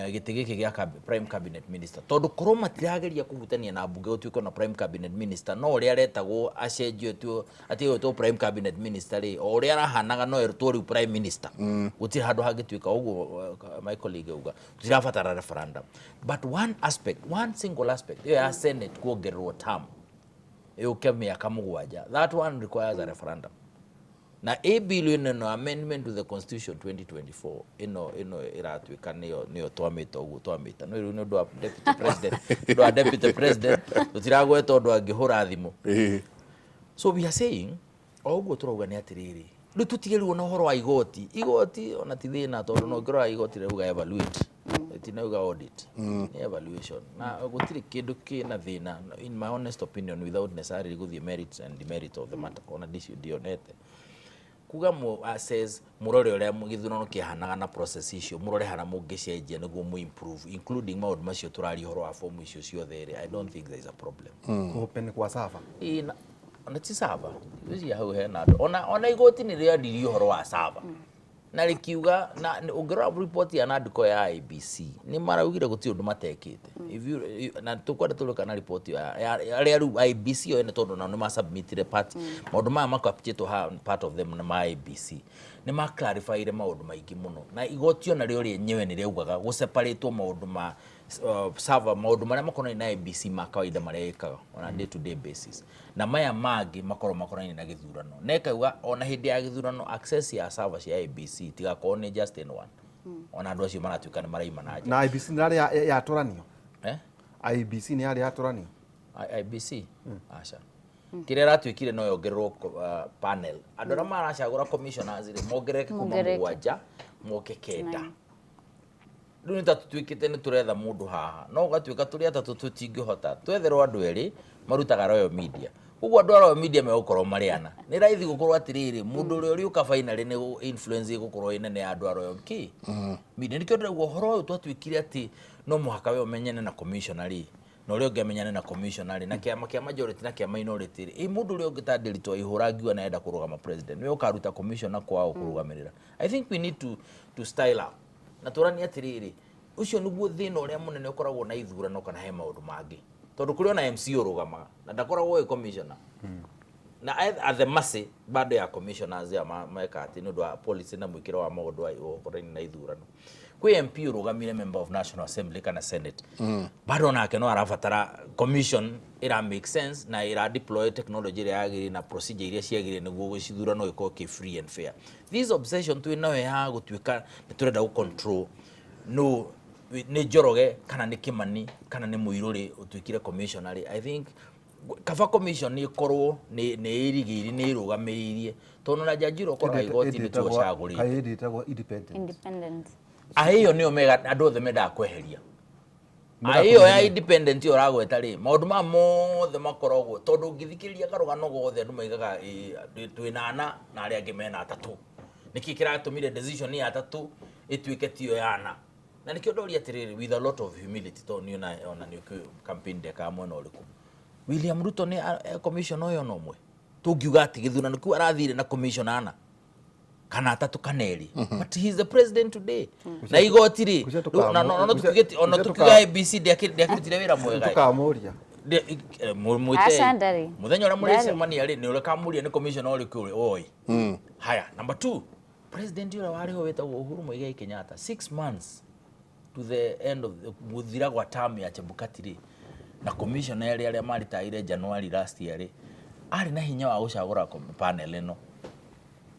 gĩtĩ gĩkĩ gĩa prime cabinet minister, tondũ korwo matirageria kũhutania na mbunge gũtuĩke na prime cabinet minister, no ũrĩa aretagwo acenjio tu atĩ gwĩtwo prime cabinet minister rĩ, o ũrĩa arahanaga no erutwo rĩu prime minister. Gũtirĩ handũ hangĩtuĩka ũguo. My colleague auga tũtirabatara referendum, but one aspect, one single aspect, ĩyo ya senate kuongererwo term yũke mĩaka 7, that one requires a referendum. Na ĩ bill ĩno ĩno amendment to the constitution 2024 ĩno ĩratuĩka nĩyo twamĩta ũguo twamĩta, no rĩu nĩ ũndũ wa deputy president, nĩ ũndũ wa deputy president tũtiragweta ũndũ angĩhũra thimũ. So we are saying o ũguo tũrauga nĩ atĩrĩrĩ, rĩu tũtigĩrĩrwo na ũhoro wa igoti ona ti thĩna, tondũ no ngĩrora igoti rĩrauga evaluate, ĩtinauga audit, nĩ evaluation, na gũtirĩ kĩndũ kĩna thĩna, in my honest opinion, without necessarily gũthiĩ merits and demerits of the matter, ona ndicio ndionete kuga mu assess, mũrore ũrĩa gĩthurano kĩahanaga na process icio, mũrore harĩa mũngĩcenjia nĩguo mu improve, including maũndũ macio tũraria ũhoro wa fomu icio ciothe rĩ, I don't think there is a problem. Kũopen kwa server. Ĩĩ, ona ti server gwĩciria hau hena andũ ona igoti nĩ rĩaririe ũhoro wa server na rĩkiuga na ũngĩrora report ya NADCO ya IEBC nĩ maraugire gũtirĩ ũndũ matekĩte. If you, na tũkwenda tũrĩka na report arĩa rĩu IEBC yo ene, tondũ nao nĩ masubmitire part maũndũ maya makapchĩtwo ha part of them nĩ ma IEBC, nĩ ma clarifyire maũndũ maingĩ mũno, na igoti ona rĩo rĩenyewe nĩ rĩaugaga gũseparatwo maũndũ ma server, maũndũ marĩa makonainie na IEBC ma kawaida marĩa ĩkaga on a day to day basis, na maya mangĩ makorwo makonainie na gĩthurano, na ĩkauga ona hĩndĩ ya gĩthurano access ya server cia IEBC tigakorwo nĩ just anyone, ona andũ acio maratuĩka nĩ maraima na nja. Na IEBC nĩ yarĩ yatũranio? Eh? IEBC nĩ yarĩ yatũranio? IEBC aca, kĩrĩa ĩratuĩkire no yongererwo panel, andũ arĩa maracagũra commissioners rĩ, mongerereke kuma Mongerereke. 7 moke 9. Rĩu nĩ ta tũtuĩkĩte nĩ tũretha mũndũ haha, no ũgatuĩka tũrĩ atatũ tũtingĩhota, twetherwo andũ erĩ marutaga Royal Media. Ũguo andũ a Royal Media megũkorwo marĩ ana, nĩ raithi gũkorwo atĩrĩrĩ, mũndũ ũrĩa ũrĩũka finally nĩ influence ĩgũkorwo ĩ nene ya andũ a Royal kĩ Media. Nĩkĩo ndĩrauga ũhoro ũyũ twatuĩkire atĩ no mũhaka we ũmenyane na commissioner rĩ, na ũrĩa ũngĩ amenyane na commissioner rĩ, na kĩama kĩa majority na kĩa minority rĩ, ĩ mũndũ ũrĩa ũngĩ ta Ndiritu Waihũra ngiuga nĩarenda kũrũgama president, nĩwe ũkaruta commissioner kwao kũrũgamĩrĩra. I think we need to style up na tũranie atĩrĩrĩ, ũcio nĩguo thĩna ũrĩa mũnene ũkoragwo na ithurano kana he maũndũ mangĩ, tondũ kũrĩ ona MC ũrũgamaga na ndakoragwo ĩ commissioner na at the mercy bado ya commissioners ya meka atĩ nĩ ũndũ wa policy na mwĩkĩro wa maũndũ wa ũhoro-inĩ na ithurano. Kwĩ MP ũrũgamire member of National Assembly kana Senate, bado nake no arabatara commission ĩra make sense na ĩra deploy technology ĩrĩa yagĩrĩire na procedure iria ciagĩrĩire nĩguo gĩcithurano gĩkorwo kĩ free and fair. This obsession twĩ nayo ya gũtuĩka nĩ tũrenda gũ control no nĩ Njoroge kana nĩ Kimani kana nĩ Mũirũrĩ ũtuĩkire commissioner rĩ, I think Kaba commission ĩkorwo nĩ ĩrigĩirie, nĩ ĩrũgamĩrĩirie, tondũ na jaji ũrĩa ũkoraga igoti-inĩ tiwe ũcagũrĩte. Kaĩ ĩndĩ ĩtagwo independent. Independent. Ĩyo nĩyo mega andũ othe mendaga kweheria. Mendaga Ĩyo ya kweheria. Independent ĩyo ũragweta rĩ, maũndũ maya mothe makoragwo, tondũ ũngĩthikĩrĩria karũgano gothe andũ maigaga twĩna ana na arĩa angĩ mena atatũ. Nĩkĩ kĩratũmire decision ya atatũ ĩtuĩke tiyo ya ana? Na nĩkĩo ndoria atĩrĩrĩ, with a lot of humility, tondũ niĩ ona nĩ ũkĩũĩ campaign ndekaga mwena ũrĩkũ. William Ruto nĩ commissioner ũyũ ona ũmwe tũngiuga atĩ gĩthurano kĩu arathire na commissioner ana kana atatũ kana erĩ, but he is the president today. Na igoti rĩ, Ngwĩciria na ona ngwĩciria tũkiuga ABC ndĩakĩrutire wĩra mwega. Tũkamũria. Mwĩtei. Aca, ndarĩ. Mũthenya ũrĩa Ndarĩ. mũrĩcemania rĩ, nĩ ũrĩa kamũria nĩ commissioner ũrĩkũ ũrĩ oi. Haya, number two, president ũrĩa warĩ ho wĩtagwo Uhuru Muigai Kenyatta, 6 months to the end of gũthira gwa term ya Chebukati rĩ, na commissioner erĩ arĩa maritaire January last year rĩ, arĩ na hinya wa gũcagũra panel ĩno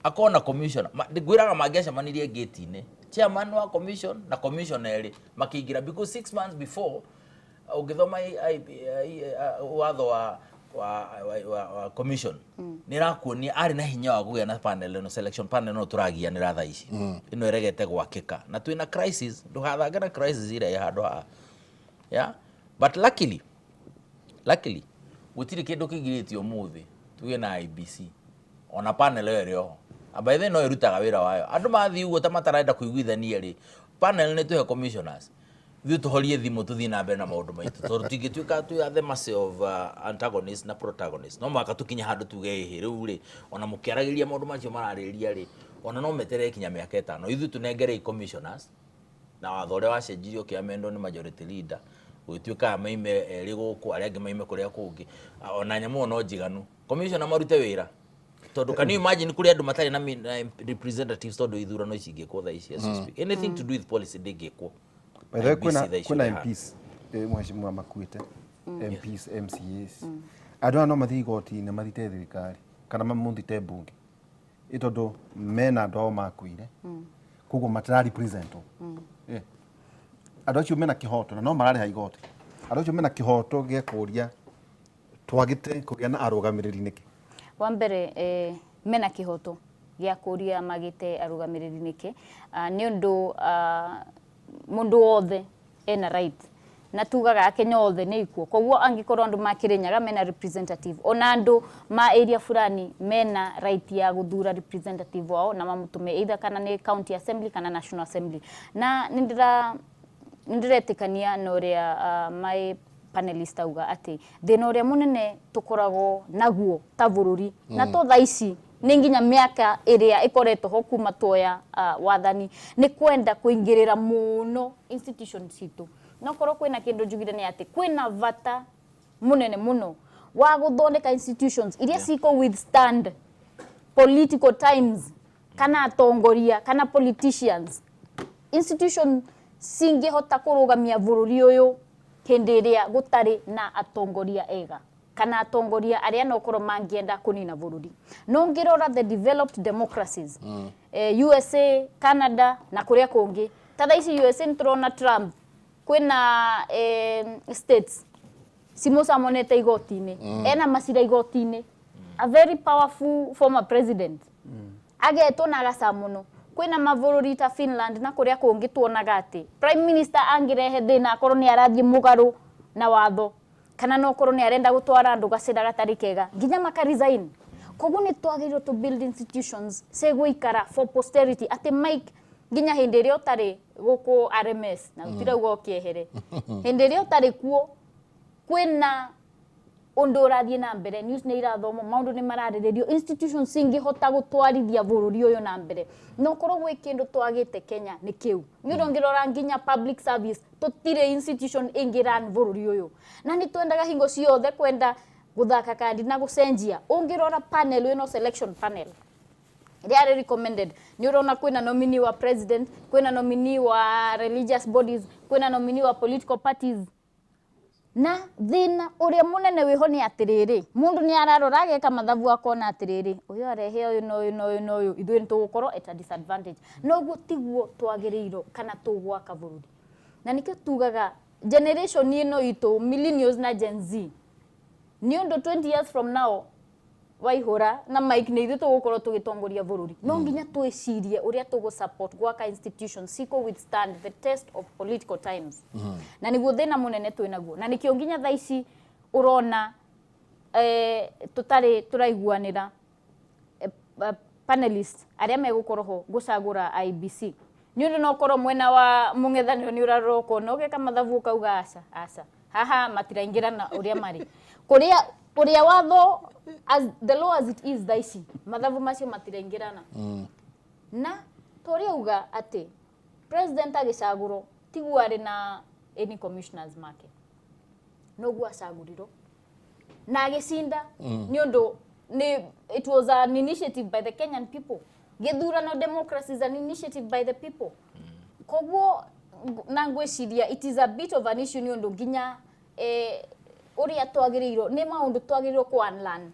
akorwo na commissioner. Ngwĩraga mangĩacemanirie gate-inĩ, chairman wa commission na commissioner erĩ makĩingĩra, because 6 months before, ũngĩthoma watho wa commission nĩ ĩrakuonia arĩ na hinya wa kũgĩa na panel ĩno, selection panel ĩno tũragianĩra thaa ici, ĩno ĩregete gwakĩka na twĩna crisis. Ndũgathange na crisis ĩrĩa ĩ handũ haha. Yeah, but luckily gũtirĩ kĩndũ kĩgirĩtie ũmũthĩ tuge na IEBC ona panel ĩyo ĩrĩ oho. Na by the way, no ĩrutaga wĩra wayo. Andũ mathiĩ ũguo ta matarenda kũiguithania rĩ, panel nĩ tũhe commissioners, ithuĩ tũhorie thimũ, tũthiĩ na mbere na maũndũ maitũ, tondũ tũtingĩtuĩka twĩ at the mercy of antagonist na protagonist. No mũhaka tũkinye handũ tuge ĩhĩ rĩu rĩ, ona mũkĩaragĩria maũndũ macio mararĩrĩria rĩ, ona no meterere kinya mĩaka 5, ithuĩ tũnengerei commissioners. Na watho ũrĩa wacenjirio ũkĩamendwo nĩ majority leader, gũgĩtuĩka aya maime erĩ gũkũ, arĩa angĩ maime kũrĩa kũngĩ. Ona nyamũ ĩyo no njiganu, commissioner marute wĩra, tondũ can you imagine kũrĩ andũ matarĩ na representatives, tondũ ithurano ici ingĩkwo thaa ici as we speak, anything to do with policy ndĩngĩkwo. By the way, IEBC kwĩna thaa ici kwĩna ũrĩa. MPs, mheshimiwa makuĩte, MPs, MCAs, andũ aya no mathiĩ igoti-inĩ mathite thirikari kana mamũthite mbunge, ĩ tondũ mena andũ ao makuire, koguo matira representwo. Andũ acio mena kĩhoto na no mararĩha igoti. Andũ acio mena kĩhoto gĩa kũria twagĩte kũgĩa na arũgamĩrĩri nĩkĩ? Wa mbere, mena kĩhoto gĩa kũria magĩte arũgamĩrĩri nĩkĩ. Nĩ ũndũ mũndũ wothe ena right, na tugaga Akenya othe nĩ ikuo. Koguo angĩkorwo andũ ma Kĩrĩnyaga mena representative, ona andũ ma area fulani mena right ya gũthura representative wao na mamũtũme either kana nĩ county assembly kana national assembly. Na nĩ ndĩretĩkania na ũrĩa my panelist auga atĩ thĩna ũrĩa mũnene tũkoragwo naguo ta bũrũri, na to thaa ici, nĩ nginya mĩaka ĩrĩa ĩkoretwo ho kuma tuoya wathani, nĩ kwenda kũingĩrĩra mũno institution citũ. No korwo kwĩna kĩndũ njugire nĩ atĩ kwĩna bata mũnene mũno wa gũthondeka institutions iria ciko withstand political times kana atongoria kana politicians, institution cingĩhota kũrũgamia bũrũri ũyũ hĩndĩ ĩrĩa gũtarĩ na atongoria ega kana atongoria arĩa no korwo mangĩenda kũnina bũrũri. No ngĩrora the developed democracies, USA, Canada na kũrĩa kũngĩ, ta thaa ici USA nĩ tũrona Trump kwĩna states cimũcamonete igoti-inĩ, ena macira igoti-inĩ, a very powerful former president agetwo na agacamuno. Kwĩna mabũrũri ta Finland na kũrĩa kũngĩ tuonaga atĩ prime minister angĩrehe thĩna, akorwo nĩ arathiĩ mũgarũ na watho kana no korwo nĩ arenda gũtwara andũ gacĩra gatarĩ kega, nginya maka resign. Koguo nĩ twagĩrĩirwo to build institutions cigũikara for posterity, atĩ Mike, nginya hĩndĩ ĩrĩa ũtarĩ gũkũ RMS, na gũtirauga ũkĩehere, hĩndĩ ĩrĩa ũtarĩ kuo kwĩna ũndũ ũrathiĩ na mbere, news nĩ irathomwo, maũndũ nĩ mararĩrĩrio, institutions cingĩhota gũtwarithia bũrũri ũyũ na mbere. No korwo gwĩ kĩndũ twagĩte Kenya nĩ kĩu. Nĩ ũndũ ũngĩrora nginya public service, tũtirĩ institution ĩngĩ run bũrũri ũyũ, na nĩ twendaga hingo ciothe kwenda gũthaka kandi na gũcenjia. Ũngĩrora panel ĩno, selection panel ĩrĩa recommended, nĩ ũrona kwĩna nominee wa president, kwĩna nominee wa religious bodies, kwĩna nominee wa political parties. Na thĩna ũrĩa mũnene wĩho nĩ atĩrĩrĩ, mũndũ nĩ ararora ageka mathabu akona atĩrĩrĩ, ũyũ arehe ũyũ na ũyũ na ũyũ na ũyũ, ithuĩ nĩ tũgũkorwo at a disadvantage. Noguo tiguo twagĩrĩirwo kana tũgwaka bũrũri. Na nĩkĩo tugaga generation ĩno itũ, millennials na Gen Z. Nĩ ũndũ 20 years from now, Waihũra na Mike, nĩ ithuĩ tũgũkorwo tũgĩtongoria bũrũri. No nginya twĩcirie ũrĩa tũgũ support gwaka institutions ciko withstand the test of political times, na nĩguo thĩna mũnene twĩ naguo, na nĩkĩo nginya thaa ici ũrona tũtarĩ tũraiguanĩra panelist arĩa megũkorwo ho gũcagũra IEBC, nĩ ũndũ no korwo mwena wa mũng'ethanĩro nĩ ũrarora ũkona ũgeka mathabu ũkauga, "Aca, aca, haha matiraingĩrana ũrĩa marĩ kũrĩa ũrĩa watho, as the law as it is thaa ici, mathabu macio matiraingĩrana." Na tũrĩa uga atĩ president agĩcagũrwo tiguo arĩ na any commissioners make, noguo acagũrirwo na agĩcinda, nĩ ũndũ nĩ it was an initiative by the Kenyan people. Gĩthurano, democracy is an initiative by the people. Koguo na ngwĩciria it is a bit of an issue, nĩ ũndũ nginya ũrĩa twagĩrĩirwo nĩ maũndũ twagĩrĩirwo kũ unlearn,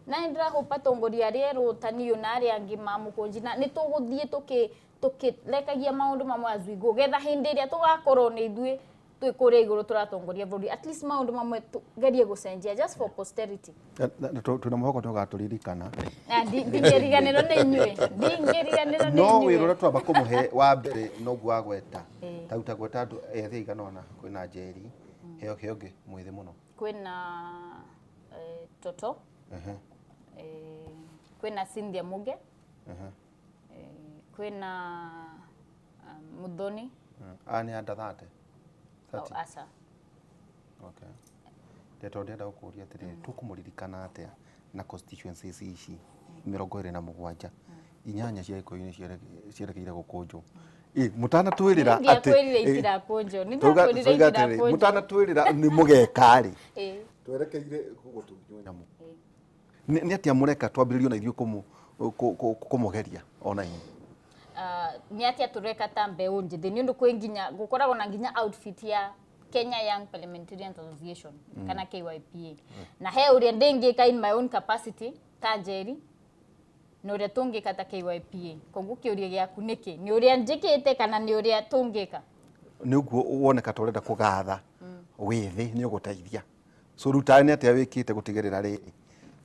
na nĩ ndĩrahope atongoria arĩa erũ ta niũ na arĩa angĩ mamũkũnji na nĩ tũgũthiĩ tũkĩrekagia maũndũ mamwe as we go, getha hĩndĩ ĩrĩa tũgakorwo nĩ ithuĩ twĩ kũrĩa igũrũ tũratongoria bũrũri, at least maũndũ mamwe tũgerie gũcenjia just for posterity. Na twĩna mwĩhoko tũgatũririkana. Na ndingĩriganĩrwo nĩ inyuĩ, ndingĩriganĩrwo nĩ No inyuĩ. wĩra ũrĩa twamba kũmũhe wa mbere noguo wagweta. Ta ta gweta andũ ethĩ aigana ũna. Kwĩna Njeri, heo heo ũngĩ mwĩthĩ mũno? Kwĩna Toto, kwĩna Cynthia Muge, kwĩna Muthoni. Aya nĩ under 30? Oh, 30? Aca. Okay. Ndeto ndĩrenda gũkũria atĩrĩrĩ, tũkũmũririkana atĩa na constituencies ici 27, inyanya cia Gĩkũyũ-inĩ cierekeire gũkũnjwo? Ĩ, mũtanatwĩrĩra atĩ Ndiakwĩrire itirakũnjwo, nĩ ndakwĩrire Tauga atĩrĩrĩ, itirakũnjwo. Mũtanatwĩrĩra nĩ mũgeka rĩ, twerekeire gũgũtunywo nyamũ. Nĩ atĩa mũreka twambĩrĩrio na ithuĩ kũmũgeria ona inyuĩ? Nĩ atĩa tũreka ta mbeũ njĩthĩ? Nĩ ũndũ kwĩ nginya gũkoragwo na nginya outfit ya Kenya Young Parliamentarians Association kana KYPA, na he ũrĩa ndĩngĩka in my own capacity ta Njeri na ũrĩa tũngĩka ta KYPA. Koguo kĩũria gĩaku nĩkĩ, nĩ ũrĩa njĩkĩte kana nĩ ũrĩa tũngĩka? Nĩ ũguo woneka ta ũrenda kũgatha wĩthĩ nĩ ũgũteithia. So rĩu tawe nĩ atĩa wĩkĩte gũtigĩrĩra rĩrĩ,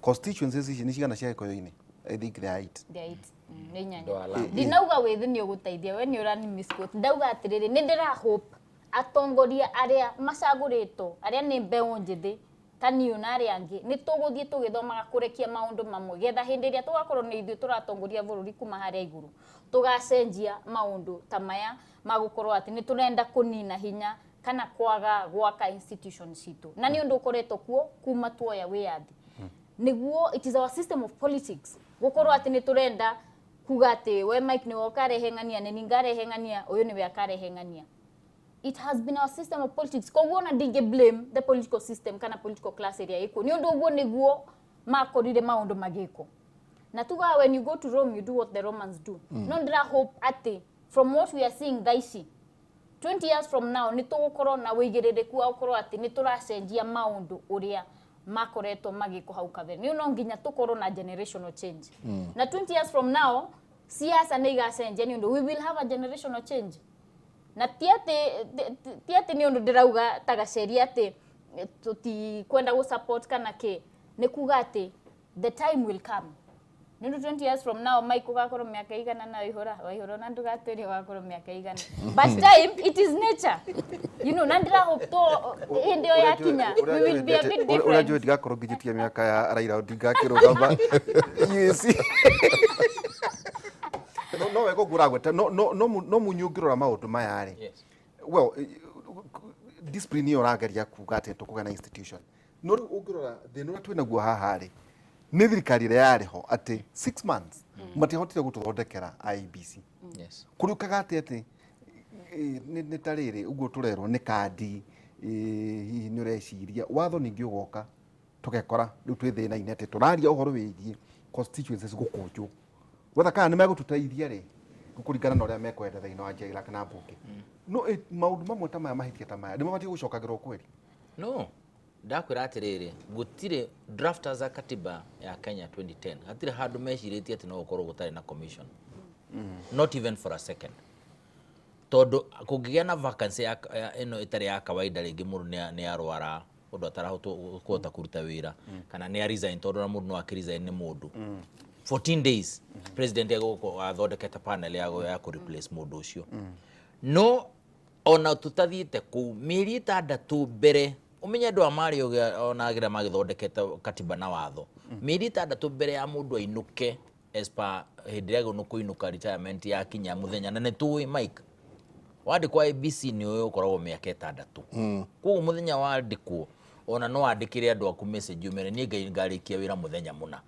constituencies ici nĩ cigana cia Gĩkũyũ-inĩ? I think they are eight. There eight. Nĩ inyanya. Ndwala. Ndinauga wĩthĩ nĩ ũgũteithia, we nĩ ũrani misquote. Ndauga atĩrĩrĩ, nĩ ndĩra hope atongoria arĩa macagũrĩtwo arĩa nĩ mbeũ njĩthĩ ta niũ na arĩa angĩ nĩ tũgũthiĩ tũgĩthomaga kũrekia maũndũ mamwe, getha hĩndĩ ĩrĩa tũgakorwo nĩ ithuĩ tũratongoria bũrũri kuma harĩa igũrũ, tũgacenjia maũndũ ta maya magũkorwo atĩ nĩ tũrenda kũnina hinya kana kwaga gwaka institution citũ, na nĩ ũndũ ũkoretwo kuo kuma tuoya wĩyathi. Nĩguo it is our system of politics gũkorwo atĩ nĩ tũrenda kuga atĩ we Mike nĩwe ũkarehe ng'ania, nĩ ngarehe ng'ania, ũyũ nĩwe akarehe ng'ania. It has been our system of politics. Koguo ona ndingĩ blame the political system kana political class ĩrĩa ĩkuo, nĩ ũndũ ũguo nĩguo makorire maũndũ magĩkwo. Na tugaga, when you go to Rome, you do what the Romans do. No ndĩra hope atĩ from what we are seeing thaa ici, 20 years from now, nĩ tũgũkorwo na wĩigĩrĩrĩku wa gũkorwo atĩ nĩ tũracenjia maũndũ ũrĩa makoretwo magĩkwo hau kabere. Nĩ no nginya tũkorwo na generational change, na 20 years from now siasa nĩ igacenjia, nĩ ũndũ we will have a generational change. Na ti atĩ nĩ ũndũ ndĩrauga ta gaceri atĩ tũtikwenda gũ support kana kĩ, nĩ kuga atĩ the time will come, nĩ ũndũ 20 years from now, Mike, ũgakorwo mĩaka igana na Waihũra, Waihũra na ndũgatwĩre ũgakorwo mĩaka igana, but time, it is nature, na ndĩra hope to hĩndĩ ĩyo yakinya we will be a bit Ũrĩa njũĩ different. Ndigakorwo nginyĩtie mĩaka ya Raila ndingakĩrũgama UAC. No wega ũguo ũragweta, no munyu ũngĩrora maũndũ maya rĩ, well, discipline ĩyo ũrageria kuga atĩ tũkũgĩa na institution, no rĩu ũngĩrora thĩna ũrĩa twĩnaguo haha rĩ, nĩ thirikari ĩrĩa yarĩ ho atĩ 6 months matiahotire gũtũthondekera IEBC. Kũrĩũkaga atĩ nĩ ta rĩrĩ ũguo tũrerwo nĩ kandi, hihi nĩ ũreciria watho ningĩ ũgoka tũgekora rĩu twĩ thĩna-inĩ atĩ tũraria ũhoro wĩgiĩ constituencies gũkũnjwo, gwetha kana nĩ megũtũteithia rĩ kũringana na ũrĩa mekwenda thĩinĩ wa njera kana mbunge. No maũndũ mamwe ta maya, mahĩtia ta maya nĩ mabatiĩ gũcokagĩrwo kweri? No ndakwĩra atĩrĩrĩ, gũtirĩ drafters a katiba ya Kenya 2010, hatirĩ handũ mecirĩtie atĩ no gũkorwo gũtarĩ na commission, not even for a second, tondũ kũngĩgĩa na vacancy ya ĩno ĩtarĩ ya kawaida, rĩngĩ mũndũ nĩ arwara. Ũndũ atarahota kũhota kũruta wĩra kana nĩ a resign, tondũ ona mũndũ no akĩ resign nĩ mũndũ, 14 days president egũkorwo athondekete panel ya kũ replace mũndũ ũcio. No ona tũtathiĩte kũu, mĩeri 6 mbere, ũmenye andũ aya marĩ ũgĩ ona agĩra magĩthondekete katiba na watho, mĩeri 6 mbere ya mũndũ ainũke as per hĩndĩ ĩrĩa agĩrĩirwo nĩ kũinũka, retirement yakinya mũthenya. Na nĩ tũĩ, Mike, wandĩkwo IEBC nĩ ũĩ ũkoragwo mĩaka 6. Koguo mũthenya wandĩkwo, ona no wandĩkĩre andũ aku message ũmere, "Niĩ Ngai ngarĩkia wĩra mũthenya mũna."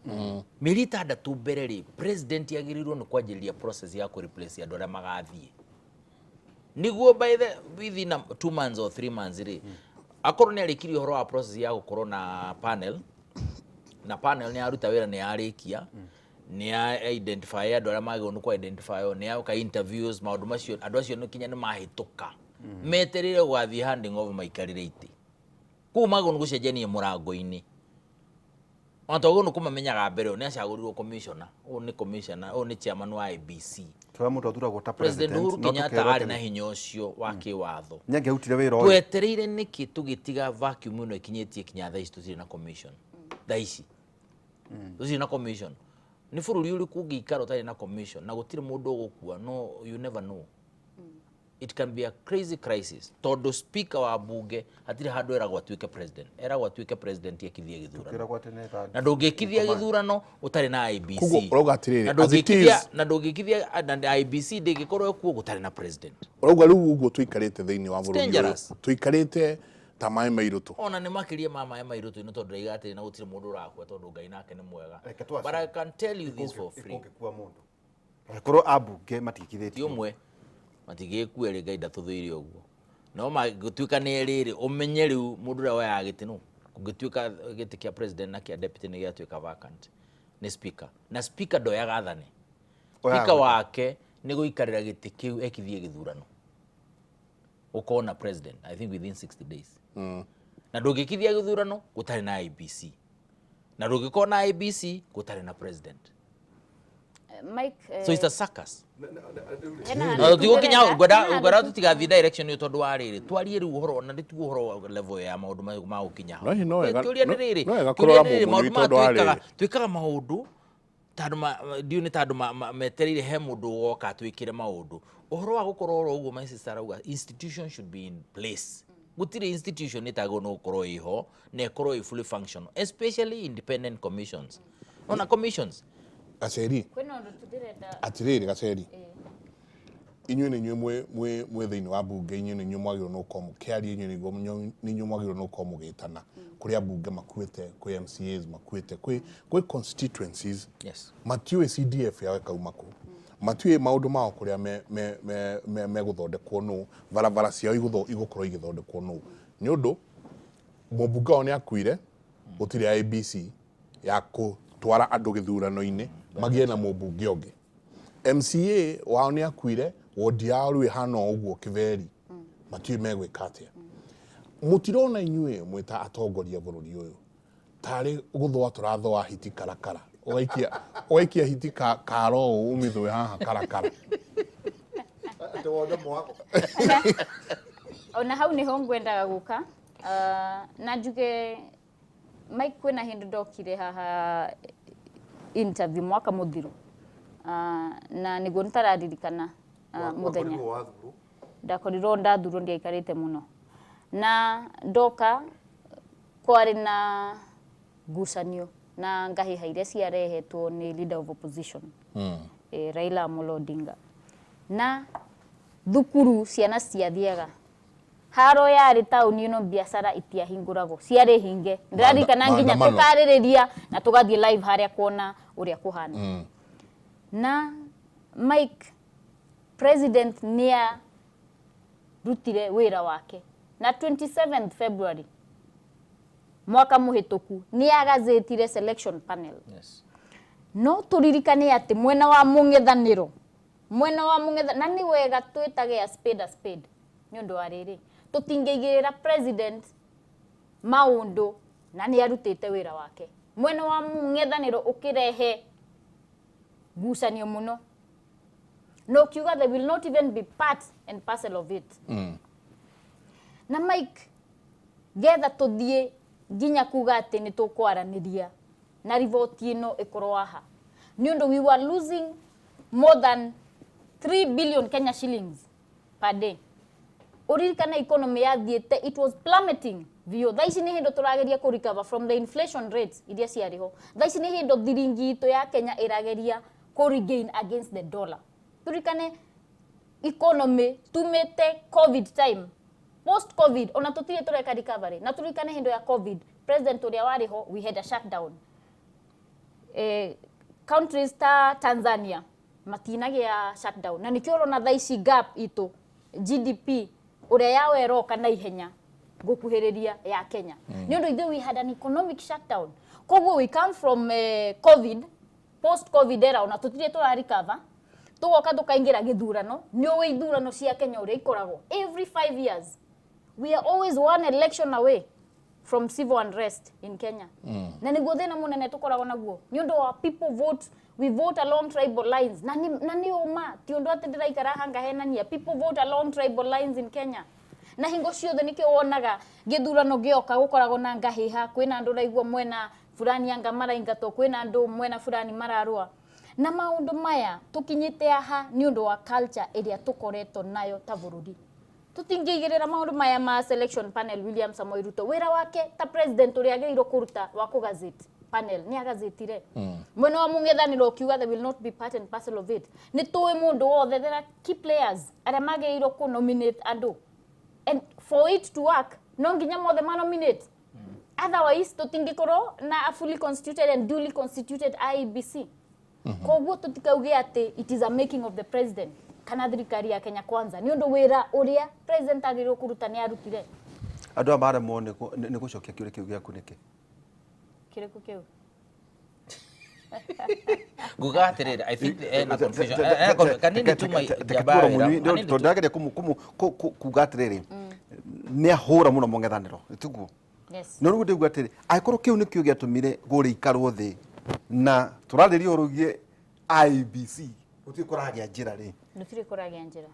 Mĩeri 6 mbere rĩ, president agĩrĩirwo nĩ kwanjĩrĩria process ya kũ replace andũ arĩa magathiĩ, niguo by the within 2 months or 3 months rĩ, akorwo nĩ arĩkirie ũhoro wa process ya gũkorwo na panel, na panel nĩ yaruta wĩra, nĩ yarĩkia, nĩ ya identify andũ arĩa magĩrĩirwo nĩ kũ identify, nĩ yoka interviews, maũndũ macio, andũ acio nĩ kinya nĩ mahĩtũka, metereire gũgathiĩ handing over maikarĩre itĩ. Koguo magĩrĩirwo nĩ gũcenjania mũrango-inĩ, ona twagĩrĩirwo nĩ kũmamenyaga mbere. Ũyũ nĩ acagũrirwo commissioner, ũyũ nĩ commissioner, ũyũ nĩ chairman wa IEBC. Tũrĩa mũndũ athuragwo ta President president, Uhuru no Kenyatta tũkerwo arĩ atĩ na hinya ũcio wa kĩwatho. Nĩ angĩarutire wĩra ũyũ. Twetereire nĩkĩ tũgĩtiga vacuum ĩno ĩkinyĩtie kinya thaa ici tũtirĩ na commission? Thaa ici tũtirĩ na commission. Nĩ bũrũri ũrĩkũ ũngĩikara ũtarĩ na commission na gũtirĩ mũndũ ũgũkua? No you never know, it can be a crazy crisis, tondũ speaker wa bunge hatirĩ handũ eragwo atuĩke president, eragwo atuĩke president ekithie gĩthurano. Tũkĩragwo atĩ nĩ Na ndũngĩkithia gĩthurano ũtarĩ na IEBC. Koguo ũrauga atĩrĩrĩ, Na as it ndũngĩkithia is- na ndũngĩkithia na IEBC ndĩngĩkorwo ĩkuo gũtarĩ na president. Ũrauga rĩu ũguo tũikarĩte thĩinĩ wa bũrũri ũyũ, Dangerous. tũikarĩte ta maĩ mairũ tũ. Ona nĩ makĩria ma maĩ mairũ tũ, tondũ ndaiga atĩrĩ na gũtirĩ mũndũ ũrakua, tondũ Ngai nake nĩ mwega. Reke twacie. But I can tell you this for free. Kũngĩkua mũndũ, angĩkorwo ambunge Ti matiĩkithĩtio. Ũmwe matingĩgĩkua erĩ, Ngai ndatũthũire ũguo. No mangĩtuĩka nĩ erĩ rĩ, ũmenye rĩu mũndũ ũrĩa woyaga gĩtĩ nũ. Kũngĩtuĩka gĩtĩ kĩa president na kĩa deputy nĩ gĩatuĩka vacant, nĩ speaker, na speaker ndoyaga athane. Oyaga Speaker gwĩka. Wake nĩ gũikarĩra gĩtĩ kĩu ekithie gĩthurano, ũkorwo na president, I think within 60 days. Na ndũngĩkithia gĩthurano gũtarĩ na IEBC, na ndũngĩkorwo na IEBC gũtarĩ na president. Mike, So it's a circus. Hena Na handũ tũtigũkinya hau. ndĩrenda- Ngwenda hena ngwenda handũ tũtigathiĩ direction ĩyo, tondũ wa rĩrĩ twarie rĩu ũhoro, ona nĩtuo ũhoro wa level ya maũndũ ma gũkinya hau. No hihi no wega- Kĩũria nĩ no- rĩrĩ, no wega kĩũria kũrora nĩ rĩrĩ, mũmũri maũndũ maya tondũ wa twĩkaga rĩrĩ. Twĩkaga maũndũ tandũ ndiũ nĩ tandũ metereire he mũndũ ũgoka atwĩkĩre maũndũ. Ũhoro wa gũkorwo oro ũguo, my sister arauga institution should be in place. Gũtirĩ institution ĩtagĩrĩirwo nĩ gũkorwo ĩho na ĩkorwo ĩ fully functional, especially independent commissions, ona commissions. Gaceri. Kwĩna ũndũ tu ndĩrenda. Atirĩrĩ Gaceri, inyuĩ nĩ inyuĩ mwĩ thĩinĩ wa mbunge, inyuĩ nĩ inyuĩ mwagĩrĩirwo nĩ gũkorwo mũkĩaria, inyuĩ nĩ inyuĩ mwagĩrĩirwo nĩ gũkorwo mũgĩtana kũrĩ ambunge makuĩte, kwĩ MCAs makuĩte, kwĩ constituencies matiũĩ CDF yao ĩkauma kũ, matiũĩ maũndũ mao kũrĩa megũthondekwo nũ, barabara ciao igũkorwo igĩthondekwo nũ, nĩ ũndũ mũmbunge wao nĩ akuire, gũtirĩ IEBC ya gũtwara andũ gĩthurano-inĩ magĩe na mũmbunge ũngĩ. MCA wao nĩ akuire, wodi yao rĩu ĩhana o ũguo kĩberi, matiũĩ megwĩka atĩa. Mũtirona inyuĩ mwĩta atongoria bũrũri ũyũ tarĩ gũthũa tũrathũa hiti karakara, ũgaikia hiti karo ũũ ũmĩthũe haha karakara? Atĩ wone mwago. Ona hau niho ngwendaga guka. Na njuge, Mike, kwĩna hĩndĩ ndokire haha interview mwaka mũthiru, na nĩguo nĩtararirikana mũthenya. Wakorirwo wathurwo. Ndakorirwo ndathurwo, ndiaikarĩte mũno, na ndoka kwarĩ na ngucanio na ngahĩha iria ciarehetwo nĩ leader of opposition, Raila Amolo Odinga, na thukuru ciana citiathiaga, haro yarĩ taũni ĩno, biacara itiahingũragwo, ciarĩ hinge. Ndĩraririkana nginya Maandamano. tũkarĩrĩria na tũgathiĩ live harĩa kuona ũrĩa kũhana. Na Mike, president nĩa rutire wĩra wake na 27th February mwaka mũhĩtũku nĩ agazetire selection panel. No tũririkane atĩ mwena wa mũng'ethanĩro, mwena wa mũng'etha, na nĩ wega twĩtage a spade a spade, nĩ ũndũ wa rĩrĩ, tũtingĩigĩrĩra president maũndũ na nĩ arutĩte wĩra wake. Mwena wa mũng'ethanĩro ũkĩrehe ngucanio mũno na ũkiuga they will not even be part and parcel of it. Na Mike, getha tũthiĩ Nginya kuga atĩ nĩ tũkwaranĩria na riboti ĩno ĩkorwo haha nĩ ũndũ we were losing more than 3 billion Kenya shillings per day. Ũririkane economy yathiĩte, it was plummeting biũ. Thaa ici nĩ hĩndĩ tũrageria kũ recover from the inflation rates iria ciarĩ ho. Thaa ici nĩ hĩndĩ thiringi itũ ya Kenya ĩrageria kũ regain against the dollar. Tũririkane economy tumĩte COVID time, post COVID, ona tũtirĩ tũreka recovery. Na tũririkane hĩndĩ ya COVID, president ũrĩa warĩ ho, we had a shutdown. Countries ta Tanzania matinagĩa shutdown, na nĩkĩo ũrona thaa ici gap itũ GDP ũrĩa yao ĩroka na ihenya gũkuhĩrĩria ya Kenya, nĩ ũndũ ithuĩ we had an economic shutdown. Koguo we come from COVID, post COVID era, ona tũtirĩ tũra recover, tũgoka tũkaingĩra gĩthurano. Nĩ ũĩ ithurano cia Kenya ũrĩa ikoragwo every 5 years. We are always one election away from civil unrest in Kenya. Na nĩguo thĩna mũnene tũkoragwo naguo nĩ ũndũ wa people vote, we vote along tribal lines. Na nĩ ũma, ti ũndũ atĩ ndĩraikara haha ngahenania. People vote along tribal lines in Kenya, na hingo ciothe nĩkĩo wonaga gĩthurano gĩoka gũkoragwo na ngahĩha. Kwĩna andũ ũraigua mwena fulani anga maraingatwo, kwĩna andũ mwena fulani mararũa. Na maũndũ maya tũkinyĩte haha nĩ ũndũ wa culture ĩrĩa tũkoretwo nayo ta bũrũri. Tũtingĩigĩrĩra maũndũ maya ma selection panel. William Samoei Ruto, wĩra wake ta president ũrĩa agĩrĩirwo kũruta wa kũgazeti panel, nĩ agazetire. Mwena wa mũng'ethanĩro ũkiuga they will not be part and parcel of it. Nĩ tũĩ mũndũ wothe, there are key players arĩa magĩrĩirwo kũ nominate andũ, and for it to work no nginya mothe ma nominate, otherwise tũtingĩkorwo na a fully constituted and duly constituted IEBC. Koguo tũtikauge atĩ it is a making of the president kana thirikari ya Kenya Kwanza, nĩ ũndũ wĩra ũrĩa president agĩrĩirwo kũruta nĩ arutire. Andũ aya maremwo nĩ gũcokia kĩũria kĩu gĩaku nĩkĩ? Kĩrĩkũ kĩu? Nguga atĩrĩrĩ, I think ena confusion. Ena kanini tu njamba wĩra, kanini tu. Tondũ ndageria kuga atĩrĩrĩ, nĩ ahũra mũno mũng'ethanĩro, tiguo? Yes. No rĩu ndĩguo atĩrĩ, angĩkorwo kĩu nĩkĩo gĩatũmire kũrĩa ikarwo thĩ na tũrarĩria ũhoro wĩgiĩ IEBC, gũtirĩ kũragĩa njĩra rĩ. Gũtirĩ kũragĩa njĩra.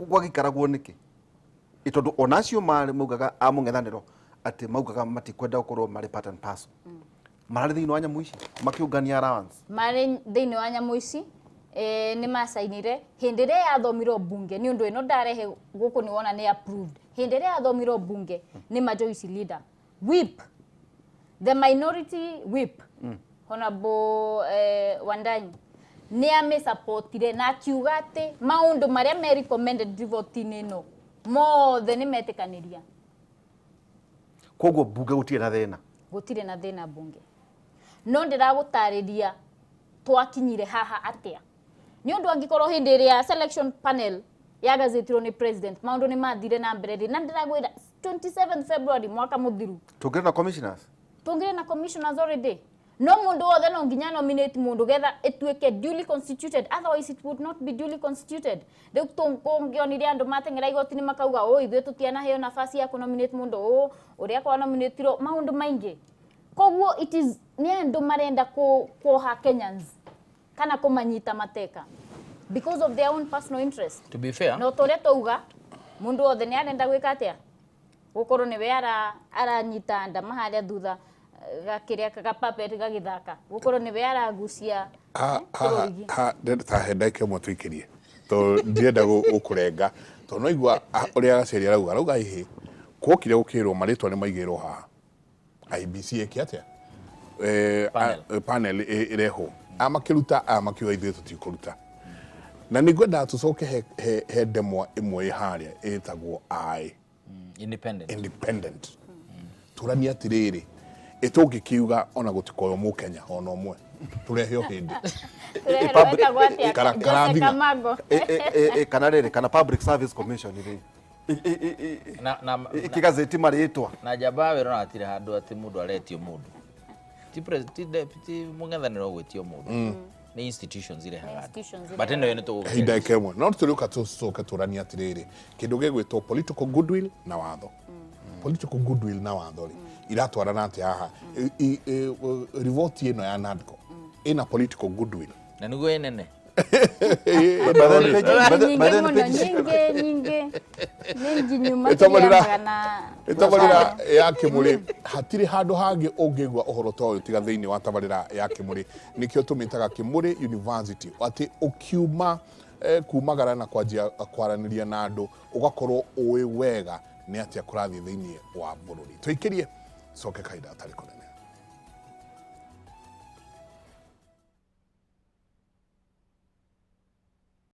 Gwagĩikaragwo nĩkĩ? Ĩ tondũ ona acio marĩ maugaga a mũng'ethanĩro atĩ maugaga matikwenda gũkorwo marĩ part and parcel, mararĩ thĩinĩ wa nyamũ ici makĩũngania allowance. Marĩ thĩinĩ wa nyamũ ici, nĩ macainire hĩndĩ ĩrĩa yathomirwo bunge. Nĩ ũndũ ĩno ndarehe gũkũ nĩ wona nĩ approved. Hĩndĩ ĩrĩa yathomirwo bunge nĩ majority leader whip, the minority whip, Honorable Wandanyi, nĩ amĩsupportire na akiuga atĩ maũndũ marĩa me recommended riboti-inĩ ĩno mothe nĩ metĩkanĩria. Koguo bunge gũtirĩ na thĩna? Gũtirĩ na thĩna bunge, no ndĩragũtarĩria twakinyire haha atĩa, nĩ ũndũ angĩkorwo hĩndĩ ĩrĩa selection panel yagazetirwo nĩ president maũndũ nĩ mathire na mbere rĩ, na ndĩrakwĩra 27 February mwaka mũthiru. Tũngĩrĩ na commissioners. Tũngĩrĩ na commissioners already, no mũndũ wothe no nginya nominate mũndũ getha ĩtuĩke duly constituted, otherwise it would not be duly constituted. Rĩu kũngĩonire andũ mateng'era igoti-inĩ makauga ũ ithuĩ tũtianaheo nafasi ya kũnominate mũndũ ũũ ũrĩa kwanominatirwo, maũndũ maingĩ. Koguo it is nĩ andũ marenda kuoha Kenyans kana kũmanyita mateka because of their own personal interest. To be fair, no ta ũrĩa twauga, mũndũ wothe nĩ arenda gwĩka atĩa, gũkorwo nĩwe aranyita ndama harĩa thutha, gakĩrĩa ga puppet gagĩthaka, gũkorwo nĩwe aragucia. Ha. Kĩrũrigi. Ha, ta he ndagĩka ĩmwe tũikĩrie, tondũ ndirenda gũkũrenga, tondũ no igua ũrĩa Gaceri arauga ihĩ kuokire gũkĩrwo marĩtwa nĩ maigĩrwo haha IEBC ĩke atĩa? Panel. Panel ĩrehwo, aya makĩruta, aya makiuga ithuĩ tũtikũruta. Na nĩ ngwendaga tũcoke he ndemwa ĩmwe ĩ harĩa ĩtagwo I. Independent. Independent. Tũranie atĩrĩrĩ, ĩtũngĩkiuga ona gũtikoywo mũkenya ona ũmwe, tũrehe o hĩndĩ. Tũreherwo ĩtagwo atĩa? Jose Karathiga. Camargo. Kana rĩrĩ, kana Public Service Commission rĩ, ĩkĩgazeti marĩtwa. Na njamba wĩra ona hatirĩ handũ atĩ mũndũ aretio mũndũ, ti mũng'ethanĩro gwĩtio mũndũ, nĩ institutions irehaga andũ. Institutions. But ĩno nĩ tũgũkĩra. Ihinda ĩmwe no tũrĩũka tũcoke tũranie atĩrĩrĩ, kĩndũ gĩgwĩtwo political goodwill na watho, political goodwill na watho rĩ, iratwarana atĩa haha? Riboti ĩno ya NADCO ĩna political goodwill. Na nĩguo ĩnene. By Nyingĩ then mũno, page- nyingĩ nyingĩ, nĩ nginyu makĩria Ĩtabarĩra- magana. Tabarĩra ya Kĩmũrĩ, hatirĩ handũ hangĩ ũngĩigua ũhoro ta ũyũ tiga thĩinĩ wa tabarĩra ya Kĩmũrĩ. Nĩkĩo tũmĩtaga Kĩmũrĩ University, atĩ ũkiuma kumagara na kwanjia kwaranĩria na andũ, ũgakorwo ũĩ wega nĩ atĩa kũrathiĩ thĩinĩ wa bũrũri. Tũikĩrie coke kahinda gatarĩ kũnene.